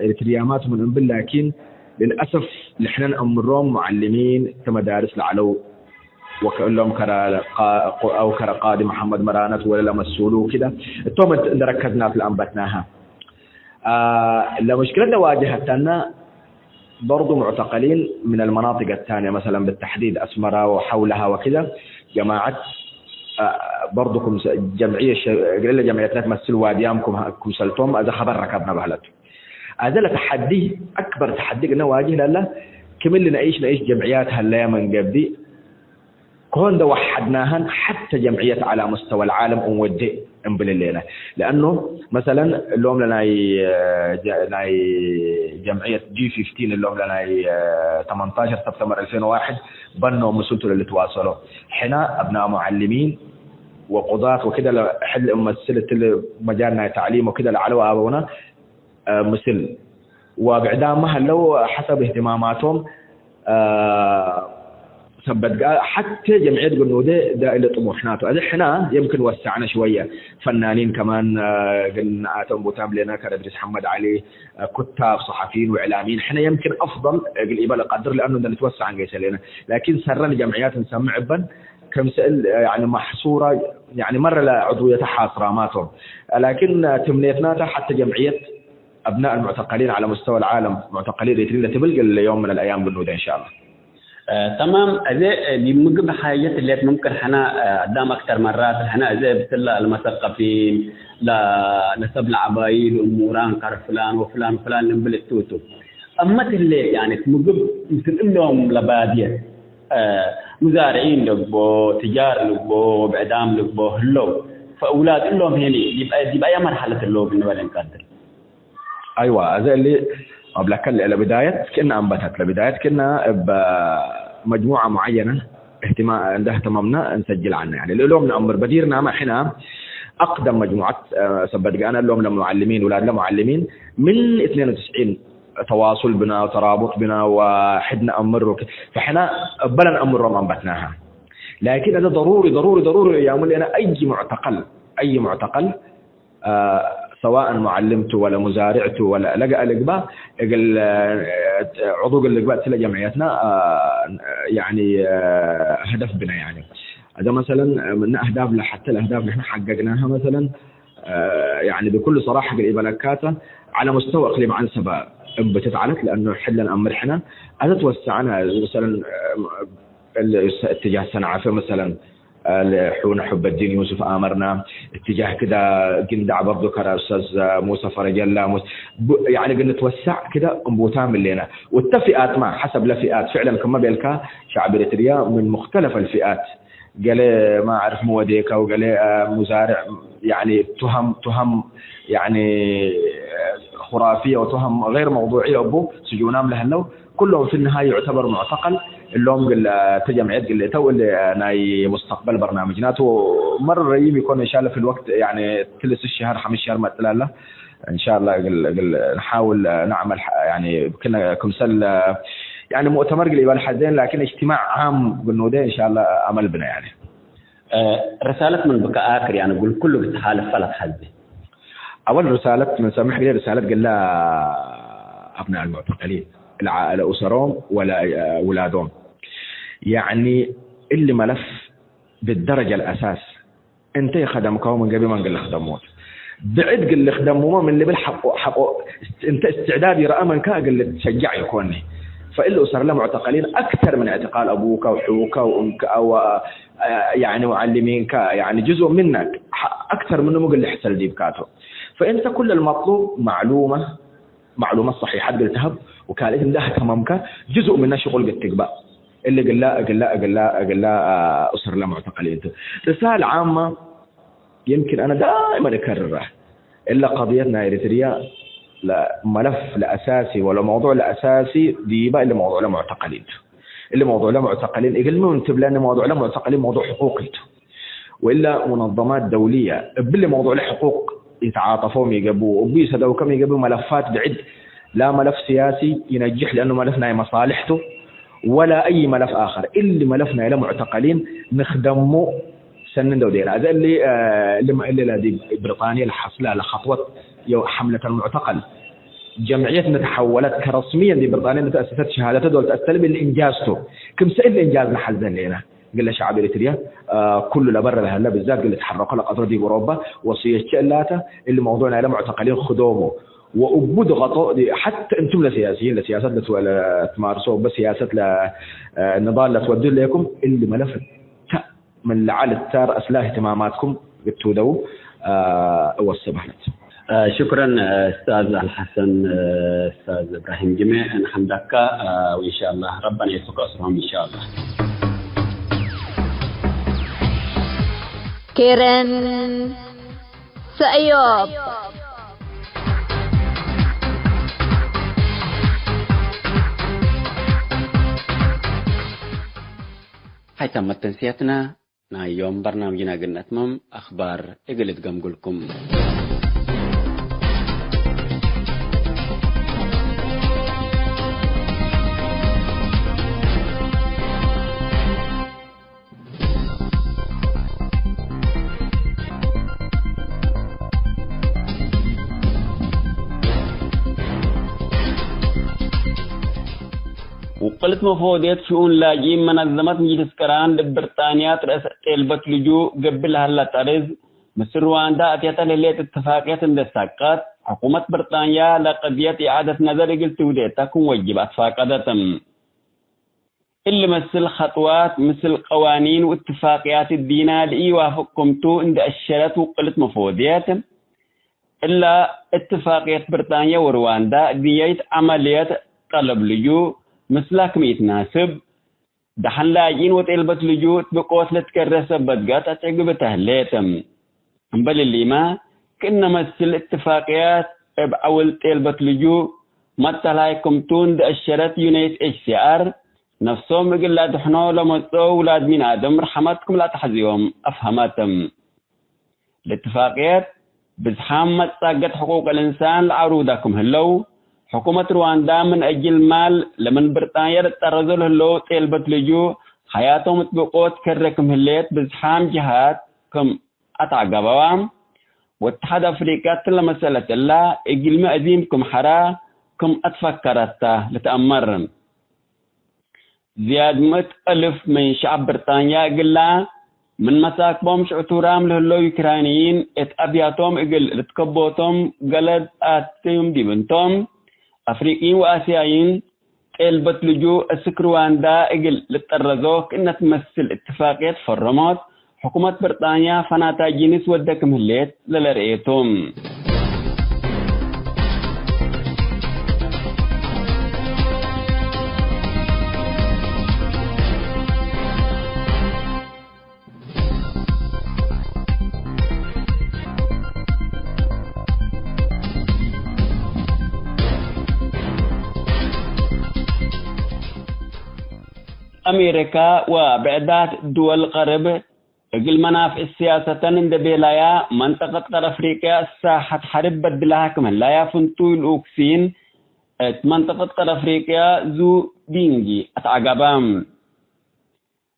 ኤሪትርያማት ምን እንብል፣ ላኪን ልልአሰፍ ልሕነ ነአምሮም ሙዐልሚን እተ መዳርስ ለዐለው ወከእሎም ከረ ቃ-፣ አው ከረ ቃዲ መሐመድ መራነት ወለ ለመስሉ ክደ፣ እቶም እንደ ረከዝናት ለአንበትናሀ። አ፣ ለሙሽክለት ለዋጀሀተነ በርዱ ሙዕተቀሊን ምን አልመናጢቅ አታንየ፣ መሰለን ብተሕዲድ አስመራ ወሐውለሃ ወክደ፣ ጀማዐት፣ አ፣ በርዱ ክምሰ-፣ ጀምዕየ ሸ-፣ እግለ ጀምዕየትነ ትመስል ዋድያም ክም-፣ ክምሰልቶም አዘ ኸበር ረከብነ በህለት። አዜ ለተሐዲ፣ አክበር ተሐዲ እግልነ ዋጅህ ለለ፣ ክም እሊ ነኢሽ ነኢሽ ጀምዕያት ሀለየ ምን ገብእ፣ ከሆ እንደ ወሐድናሀን ሐተ ጀምዕየት ዐለ ሙስተወ ለዓለም እንወዴ እንብል ህሌነ። ለአኑ መሰለን እሎም ለናይ፣ ጀ-፣ ናይ ጀምዕየት ጂ ፊፍቲን እሎም ለናይ ተመንታሸር ሰብተምበር አልፌን ወዋሕድ በኖ ምስልቱ ለልትዋሰሎ። ሕነ አብናእ ሙዐልሚን ወቁዳት ወክደ ለሕል እመስል እትሊ መጃል ናይ ተዕሊም ወክደ ለዐለው አበውነ፣ አ፣ ምስል ወብዕዳመ ሀለው ሐሰብ እህትማማቶም፣ አ፣ ሰበት ገአ ሐቴ ጀምዕየት ግኑዴ ዳ እለ ጥሙሕናቱ። አዜ ሕና የምክን ወሰዕነ ሽወየ። ፈናኒን ከማን፣ አ፣ ግን አቶም ቦታም ሌና ከረ እድሪስ ሐመድ ዐሊ፣ አ፣ ኩታብ፣ ሰሐፊይን ወእዕላሚይን ሕነ የምክን አፍደል እግል ኢበል እቀድር፣ ለአኑ እንደ ልትወሰዕ አንገይሰ ሌና። ላኪን ሰረን ጀምዕያት እንሰምዕ እበን ክምሰል፣ አ፣ ያኒ መሕሱራ፣ ያኒ መረ ለዕድውየተ ሐስራማቶም። ላኪን ትምኔትናተ ሐቴ ጀምዕየት አብናእ አልሙዕተቀሊን ዐለ ሙስተወ አልዓለም፣ ሙዕተቀሊን ኤሪትሪን ለትብል እግል ዮም ምን አልአያም ግኑደ እንሻአላህ። እ፣ ተማም። አዜ፣ እ፣ ዲብ ምግብ ሓጀት ህሌት፣ ሙምክን ሕነ፣ እ፣ አዳም አክተር መራት ሕነ አዜ ብትለ ለመሰቀፊን፣ ለ-፣ ለሰብ ለዐባይል፣ እሙራን ከር ፍላን ወፍላን ፍላን ልንብል እቱ ቱ። እመት ህሌት፣ ያኒ፣ ምግብ ምስል እሎም ለባድየት፣ እ፣ ሙዛርዒን ልግቦ፣ ትጃር ልግቦ፣ ወብዕዳም ልግቦ ህለው፣ ፈእውላድ እሎም ሄኒ ዲብ፣ ዲብ አየ መርሐለት ህለው እግል ንበል እንቀድር? አይዋ፣ አዜ እሊ አብለከ ለብዳየት ክእነ አንበተት፣ ለብዳየት ክእነ እብ መጅሙዐ ሙዐየነ እህትማ-፣ እንደ እህተመምነ እንሰጅል ዐነ። ያኒ ለእሎም ነአምር በዲርናመ ሕነ አቅደም መጅሙዐት፣ አ፣ ሰበት ገአነ እሎም ለሙዐልሚን፣ ውላድ ለሙዐልሚን ምን እትኔን ወትስዒን ተዋሱል ብነ፣ ተራቡጥ ብነ ወሕድ ነአምር ወክ-፣ ፈሕነ እበ ለነአምሮም አንበትናሀ። ላኪን አዜ ደሩሪ፣ ደሩሪ፣ ደሩሪ ያሙ ሌነ አይ ሙዕተቀል፣ አይ ሙዕተቀል አ፣ ሰዋእን ሙዐልም ቱ ወለ ሙዛርዕ ቱ ወለ ለገአ ልግባእ እግል፣ አ፣ ዑዱ እግል ልግባእ እትለ ጀምዕየትና፣ አ፣ ያኒ፣ አ፣ ሀደፍ ብነ ያኒ። አዜ መሰለን ምነ አህዳፍ ለሐተ ለአህዳፍ ንሕነ ሐገግናሀ መሰለን፣ አ፣ ያኒ ብኩሉ ሰራሐ እግል ኢበለካተ ዐለ ሙስተወ እቅሊም ዐንሰበ እንብትት ዐለት፣ ለአኑ ሕድ ለንአምር ሕነ አዜ ትወሰዐነ መሰለን፣ አ፣ እል እትጃህ ሰንዓፈ መሰለን፣ ለሑነ ሑበዲን ዩሱፍ አመርና፣ እትጃህ ክዳ ግንዳዕ በርዶ ከረ ኡስታዝ ሙሰ ፈረጀላ ሙስ-፣ ቡ-፣ ያኒ እግል ንትወሰዕ ክዳ እንቡታም ህሌነ። ወእተ ፊአትመ ሐሰብ ለፊአት ፍዕለን ክመ ቤልካ ሸዕብ ኤሪትርያ ምን ሙክተለፍ አልፊአት፣ ገሌ ማ አዕርፍ ምወዴከ ወገሌ፣ አ፣ ሙዛርዕ ያኒ ቱሀም፣ ቱሀም ያኒ ኹራፍየ ወቱሀም ገይር መውዱዕየ እቡ ስጁናም ለህለው፣ ኩሎም ፊ ንሃይ ዩዕተበር ሙዕተቀል። እሎም እግል፣ አ፣ ተጀምዕየት እግል እተው እሊ ናይ ሙስተቅበል በርናምጅና ቱ። መረ ረይም ኢኮን እንሻለ ፊ ልወቅት ያኒ ትልስ ሸሀር ሐምስ ሸሀር መጥላላ እንሻላ እግል፣ እግል ንሓውል ነዕመል ሐ-፣ ያኒ ክነ ክምሰል ያኒ ሙእተመር እግል ኢበል ሐዜን ላኪን እጅትማዕ ዓም ግኑደ እንሻላ አመል ብነ ያኒ። እ፣ ርሳለት ምን ብከ አክር ያኒ እግል ኩሉ ብትሓልፈ ለትሐዜ። አወል ርሳለት ምን ሰምሕ እግል ርሳለት እግል አብናእ አልሙዕተቀሊን ለዐ-፣ ለኡሰሮም ወለውላዶም። ያኒ እሊ መለፍ ብደረጀ ለአሳስ እንተ ኢከደምከው ምን ገብእ መን እግል ልክደሙ። ብዕድ እግል ልክደሙመ ምን ልብል ሐቆ፣ ሐቆ እንተ እስትዕዳድ ይረአ መንከ እግል ልትሸጃዕ ኢኮኒ። ፈእሊ ኡሰር ለሙዕተቀሊን አክተር ምን እዕትቃል አቡከ ወሑከ ወእምከ ወ-፣ ያኒ ሙዐሊሚንከ፣ ያኒ ጅዙእ ምነክ፣ ሐ-፣ አክተር ምኑም እግል ልሕሰል ዲብካቱ። ፈእንተ ኩለ ልመጥሉብ ማዕሉመ፣ ማዕሉመት ሰሒሐት እግል ተሀብ፣ ወካልኢት እንደ አህተመምከ ጅዙእ ምነ ሽቁል እግል ትግበእ። እሊ እግላ፣ እግላ፣ እግላ፣ እግላ፣ አ፣ ኡሰር ለሙዕተቀሊን ቱ። ርሳል ዓመ የምኪን አነ ዳኢመን እከርረ፣ እለ ቀድየት ናይ ኤሪትርያ ለመለፍ ለአሳሲ ወለመውዱዕ ለአሳሲ ዲበ እሊ መውዱዕ ለሙዕተቀሊን ቱ። እሊ መውዱዕ ለሙዕተቀሊን እግል ምን ትብለኒ መውዱዕ ለሙዕተቀሊን መውዱዕ ሕቁቅ ቱ። ወእለ ሙነዘማት ደውልየ እብሊ መውዱዕ ለሕቁቅ ይተዓጠፎም ይገብኡ፣ እቡ ይሰደውከም ይገብኡ መለፋት ብዕድ لا ملف سياسي ينجح لأنه ملف ናይ መሳልሕቱ ولا أي ملف آخر። እሊ መለፍ ናይለ ሙዕተቀሊን ንክደሙ ሰኒ እንደው ዴና። እዘ እሊ፣ እ፣ ልም-፣ እሊ ለዲብ ብሪጣንየ ለሐስለ ለኸጥወት የው ሐምለት አልሙዕተቀል ጀምዕየት ንተሐወለት ከረስምየን ዲብ ብሪጣንየ ንተአሰሰት ሸሃደተ ዶል ተአስተልም እሊ እንጃዝ ቱ። ክምሰ እሊ እንጃዝ ነሐዜ ሌና። እግለ ሸዐብ ኤሪትርየ፣ አ፣ ኩሉ ለበረ ለሀለ፣ ብዛት እግል ልትሐረኮ ለቀድሮ ዲብ ኦሮባ ወስየቼ እላተ፣ እሊ መውዱዕ ናይለ ሙዕተቀሊን ክዶሞ ወእቡ ድቀጦ፣ ሐተ እንቱም ለሲያሲይን፣ ለሲያሰት ለትወ-፣ ለትማርሶ፣ ወበ ሲያሰት ለ-፣ አ፣ ንዳል ለትወዱ ህሌኩም፣ እሊ መለፍ ተ ምን ለዐል እተ ረአስለ እህትማማትኩም ግቱደው፣ አ፣ እወሰ በህለት። አ፣ ሽኩረን፣ አ፣ እስታዝ አልሐሰን፣ አ፣ እስታዝ እብራሂም ጅሜ፣ እንሐምዳካ፣ አ፣ ወኢንሻአላህ ረበና የሱክ አስርሆም ኢንሻአላህ። ኬረን ሰእዮብ። ሀይታም መተንስያትና ናይ ዮም በርናምጅና እግል ነትመም አክባር እግል እትገምጉልኩም። ውቅልት መፎድየት ሽኡን ላጅኢን መነዘመት ምጅልስ ቅራን ዲብ ብርጣንያ ትረአስ ጤልበት ልጁእ ገብእ ለሀላ ጠርዝ፣ ምስል ሩዋንዳ አትየተ ለህሌት እትፋቅየት እንዴ ሳቀት፣ ሕኩመት ብርጣንያ ለቀድየት ኢዓደት ነዘር እግል ትውዴ እተ ክም ወጅብ አትፋቀደት። እሊ መስል ከጥዋት ምስል ቀዋኒን ወእትፋቅያት እዲና ለኢዋፍቅ ክምቱ እንዴ አሸረት ውቅልት መፎድየት፣ እላ እትፋቅየት ብርጣንያ ወሩዋንዳ ድየይት ዐመልየት ጠለብ ልጁእ ምስላ ክም ኢትናስብ፣ ደሐን ላጅኢን ወጤልበት ልጁእ እት ብቆት ልትከረ ሰበት ገጥ አትዕግብተ ህሌት። እምበል እሊመ፣ ክእነ መስል እትፋቅያት እብ ዐውል ጤልበት ልጁእ መተልሃይ ክምቱ እንዴ አሸረት ዩኤንኤችሲአር፣ ነፍሶም እግል ለአድሕኖ ለመጽኦ ውላድ ሚን አደም ርሐመት ክም ለአትሐዝዮም አፍሀመት። ለእትፋቅየት ብዝሓም መጻገት ሕቁቅ ልእንሳን ለዐሩዳ ክም ህለው፣ ሕኩመት ሩዋንዳ ምን አጅል ማል ለምን ብርጣንያ ልትጠረዞ ለህለው ጤልበት ልጁእ ሐያቶም እት ብቆት ከረ ክም ህሌት ብዝሓም ጀሃት ክም አትዐገበዋ፣ ወእትሓድ አፍሪቅያ እትለ መሰለት እላ እግልሚ አዚም ክም ሐራ ክም አትፈከረተ ልትአመር። ዝያድ ምእት እልፍ ምን ሸዐብ ብርጣንያ እግላ፣ ምን መሳክቦም ሽዕቱራም ለህለው ዩክራይንይን እት አብያቶም እግል ልትከቦቶም ገለድ አትዩም ዲብ እንቶም፣ አፍሪቅይን ወአስያይን ጤልበት ልጁእ እስክ ሩዋንዳ እግል ልትጠረዞ ክእነ ትመስል እትፋቅየት ፈረሞት፣ ሕኩመት ብርጣንያ ፈናታይ ጂንስ ወደ ክም ህሌት ለለርኤ ቱ። አሜሪካ ወብዕዳት ድወል ቀርብ እግል መናፍዕ ስያሰተን እንዴ ቤላያ፣ መንጠቀት ቀር አፍሪቅያ እሳሐት ሐርብ በድላሃ ክም ህላያ ፍንቱይ ልኡክ ሲን እት መንጠቀት ቀር አፍሪቅያ ዙ ቢንጊ አትዐገበ።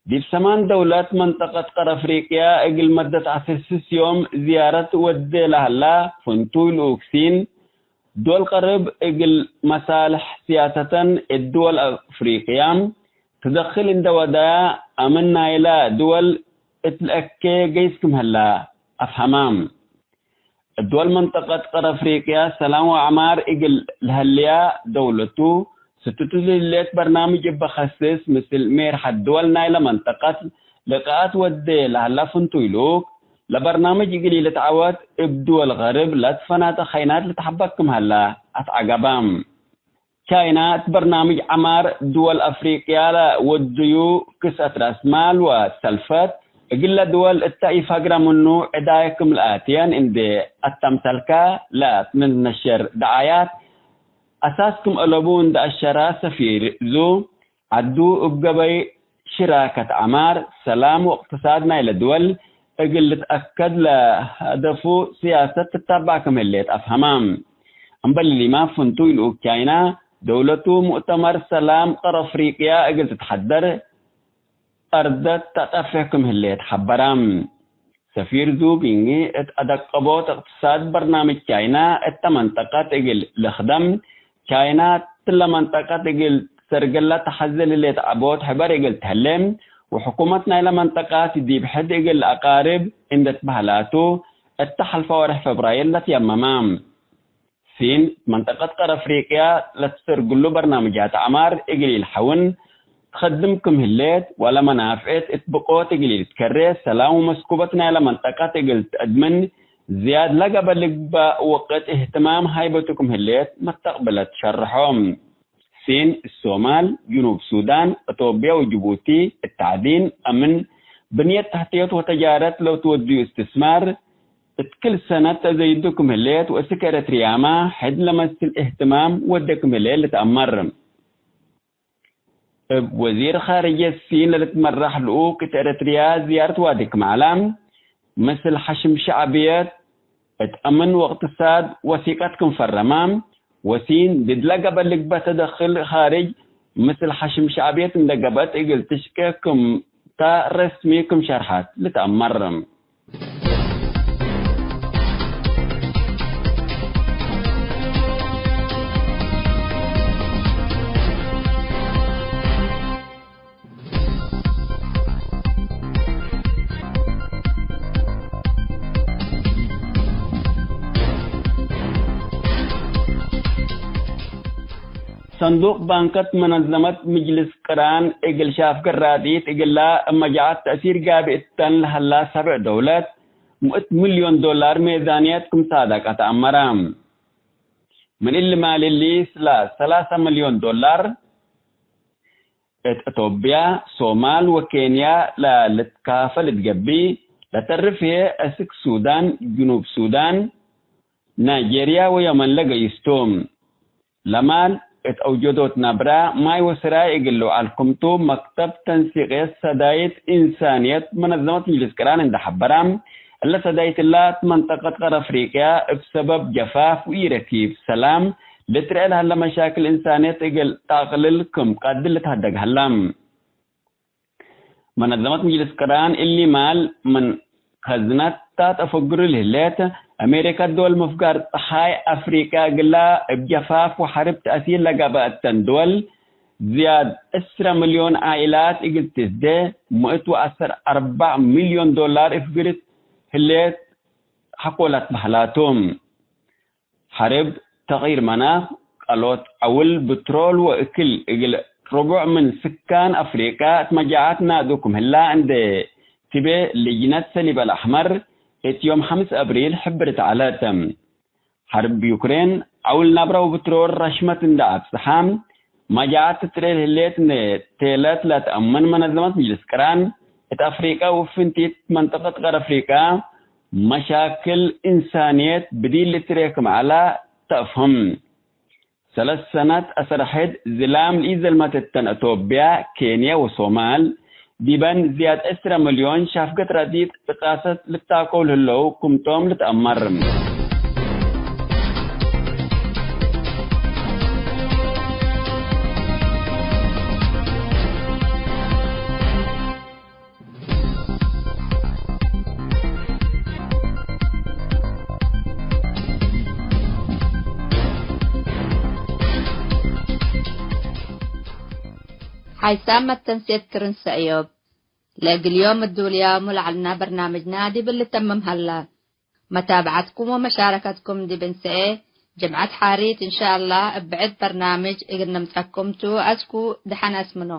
ዲብ ሰማን ደውለት መንጠቀት ቀር አፍሪቅያ እግል መደት ዐስር ዮም ዝያረት ወዴ ለሀላ ፍንቱይ ልኡክ ሲን፣ ድወል ቀርብ እግል መሳልሕ ስያሰተን እት ድወል አፍሪቅያ ትደክል እንዴ ወደያ፣ አምን ናይላ ድወል እት ለአኬ ገይስ ክም ህላ አፍሀማ። እት ድወል መንጠቀት ቀር አፍሪቅያ ሰላም ወዐማር እግል ለሀልያ ደውለቱ ስትቱ ለህሌት በርናምጅ እበ ከስስ፣ ምስል ሜርሐት ድወል ናይለ መንጠቀት ልቃአት ወዴ ለሀላ ፍንቱይ ልኡክ፣ ለበርናምጅ እግል ኢልትዐወት እብ ድወል ገርብ ለትፈናተ ከይናት ልትሐበክ ክም ሀላ አትዐገበ። ቻይና እት በርናምጅ ዐማር ድወል አፍሪቅያ ለወድዩ ክስአት ራስ ማል ወሰልፈት፣ እግለ ድወል እተ ኢፈግረ ምኑ ዕዳየ ክም ለአትየን እንዴ አተምሰልከ ለትነሸር ደዓያት፣ አሳስ ክም አለቡ እንዴ አሸራ ሰፊር ዙ ዐዱ እብ ገበይ ሽራከት ዐማር፣ ሰላም ወእቅትሳድ ናይለ ድወል እግል ልትአከድ ለሀደፉ ስያሰት ትታባዕ ክም ህሌት አፍሀማ። እምበል ሊማ ፍንቱይ ልኡክ ቻይና፣ ደውለቱ ሙእተመር ሰላም ቀር አፍሪቅያ እግል ትትሐደር አርደት ተጠፍሕ ክም ህሌት ሐበረ። ሰፊር ዙ ቢንጊ እት አደቀቦት እቅትሳድ በርናምጅ ቻይና እተ መንጠቀት እግል ልክደም፣ ቻይና እትለ መንጠቀት እግል ሰርገላ ተሐዜ ለሌት ዐቦት ሕበር እግል ተህሌ፣ ወሕኩመት ናይለ መንጠቃት ዲብ ሕድ እግል አቃርብ እንዴ ትበህላቱ፣ እተ ሐልፈ ወርሕ ፈብራይር ለትየመመ። ሲን፣ መንጠቀት ቀር አፍሪቅያ ለትሰርግሉ በርናምጃት አዕማር እግል ኢልሐውን ትከድም ክም ህሌት፣ ወለ መናፍዕት እት ብቆት እግል ኢልትከሬ፣ ሰላም ወመስኩበት ናይለ መንጠቀት እግል ተአድምን ዝያድ ለገበ ልግበእ ወቅት እህትማም ሃይበቱ ክም ህሌት መስተቅብለት ሸርሖ። ሲን፣ ሶማል፣ ጅኑብ ሱዳን፣ አቶብያ ወጅቡቲ፣ እት ተዕዲን፣ አምን፣ ብንየት ተሕትየት ወተጃረት ለትወድዩ እስትስማር፣ እት ክል ሰነት ተዘይዱ ክም ህሌት ወእስክ ኤረትርያመ ሕድ ለመስል እህትማም ወደ ክም ህሌት ልትአመር። እብ ወዚር ኻርጅየት ሲን ለልትመራሕ ልኡክ እት ኤረትርያ ዝያረት ዋዲ ክም ዐለ፣ ምስል ሐሽም ሸዕብየት እት አምን ወእቅትሳድ ወሲቀት ክም ፈረመ፣ ወሲን ድድ ለገበ ልግበእ ተደክል ኻርጅ ምስል ሐሽም ሸዕብየት እንዴ ገብአት እግል ትሽቄ ክም ተ ረስሚ ክም ሸርሐት ልትአመር። ሰንዱቅ ባንከት መነዘመት ምጅልስ ቅራን እግል ሻፍገ ራዲት እግላ እብ መጃዓት ተእሲር ጋብእ እተን ለሀላ ሰብዕ ደውለት ምእት ሚልዮን ዶላር ሜዛንየት ክም ሳደቀት አመረ። ምን እሊ ማል እሊ ስለ ሰላሳ ሚልዮን ዶላር እት አቶብያ፣ ሶማል ወኬንያ ለልትካፈል እት ገብእ፣ ለተርፍ ህዬ አስክ ሱዳን፣ ጅኑብ ሱዳን፣ ናይጄርያ ወየመን ለገይስ ቱ። ለማል እት አውጀዶት ነብረ ማይ ወስራይ እግል ልውዓል ክምቱ መክተብ ተንሲቅየት ሰዳይት ኢንሳንየት መነዘመት ምጅልስ ቅራን እንዴ ሐበረ፣ እለ ሰዳይት እላ እት መንጠቀት ቀር አፍሪቅያ እብ ሰበብ ጀፋፍ ወኢረኪብ ሰላም ልትርኤ ለሀለ መሻክል ኢንሳንየት እግል ተአቅልል ክም ቀድር ልትሀደግ ሀለ። መነዘመት ምጅልስ ቅራን እሊ ማል ምን ከዝነት ታት አፈግሩ ለህሌት፣ አሜሪካ ድወል ምፍጋር ጸሓይ አፍሪቃ እግላ እብ ጀፋፍ ወሐርብ ተእሲር ለገብአተን ድወል ዝያድ ዕስረ ሚልዮን ዓኢላት እግል ትስዴ፣ ምእት ወዐስር አርበዕ ሚልዮን ዶላር እፍግርት ህሌት ሐቆ ለትበህላቱ። ሐርብ፣ ተቅይር መናክ፣ ቀሎት ዐውል፣ ብትሮል ወእክል እግል ርቡዕ ምን ስካን አፍሪቀ እት መጃዓት ናዱ ክም ህላ እንዴ ትቤ ልጅነት ሰሊብ አልአሕመር እት ዮም ሐምስ አብሪል ሕብርት ዐለት። ሐርብ ዩክሬን ዐውል ናብረ ወብትሮል ረሽመት እንዴ አብጽሐ፣ መጃዓት ትትሬድ ህሌት እንዴ ቴለት ለትአምን መነዘመት ምጅልስ ቅራን እት አፍሪቀ ወፍንቲት መንጠቀት ቀር አፍሪቀ መሻክል እንሳንየት ብዲል ልትሬ ክም ዐለ ተአፍህም። ሰለስ ሰነት አሰር ሕድ ዝላም ለኢዘልመት እተን አቶብያ፣ ኬንያ ወሶማል፣ ዲበን ዝያድ ዕስረ ሚልዮን ሻፍገት ረዲት እቃሰት ልታከው ለህለው ክምቶም ልትአመር። ሓይሳም መተንሴት ክርን ሰእዮብ። ለእግል ዮም እዱልያሙ ለዐልና በርናምጅና ዲብ ልተምም ሀላ። መታብዐትኩም ወመሻረከትኩም ዲብ እንሰኤ ጅምዐት ሓሪት እንሻአላህ እብ ብዕድ በርናምጅ እግል ነምጸኩም ቱ። አስኩ ደሐን አስምኖ።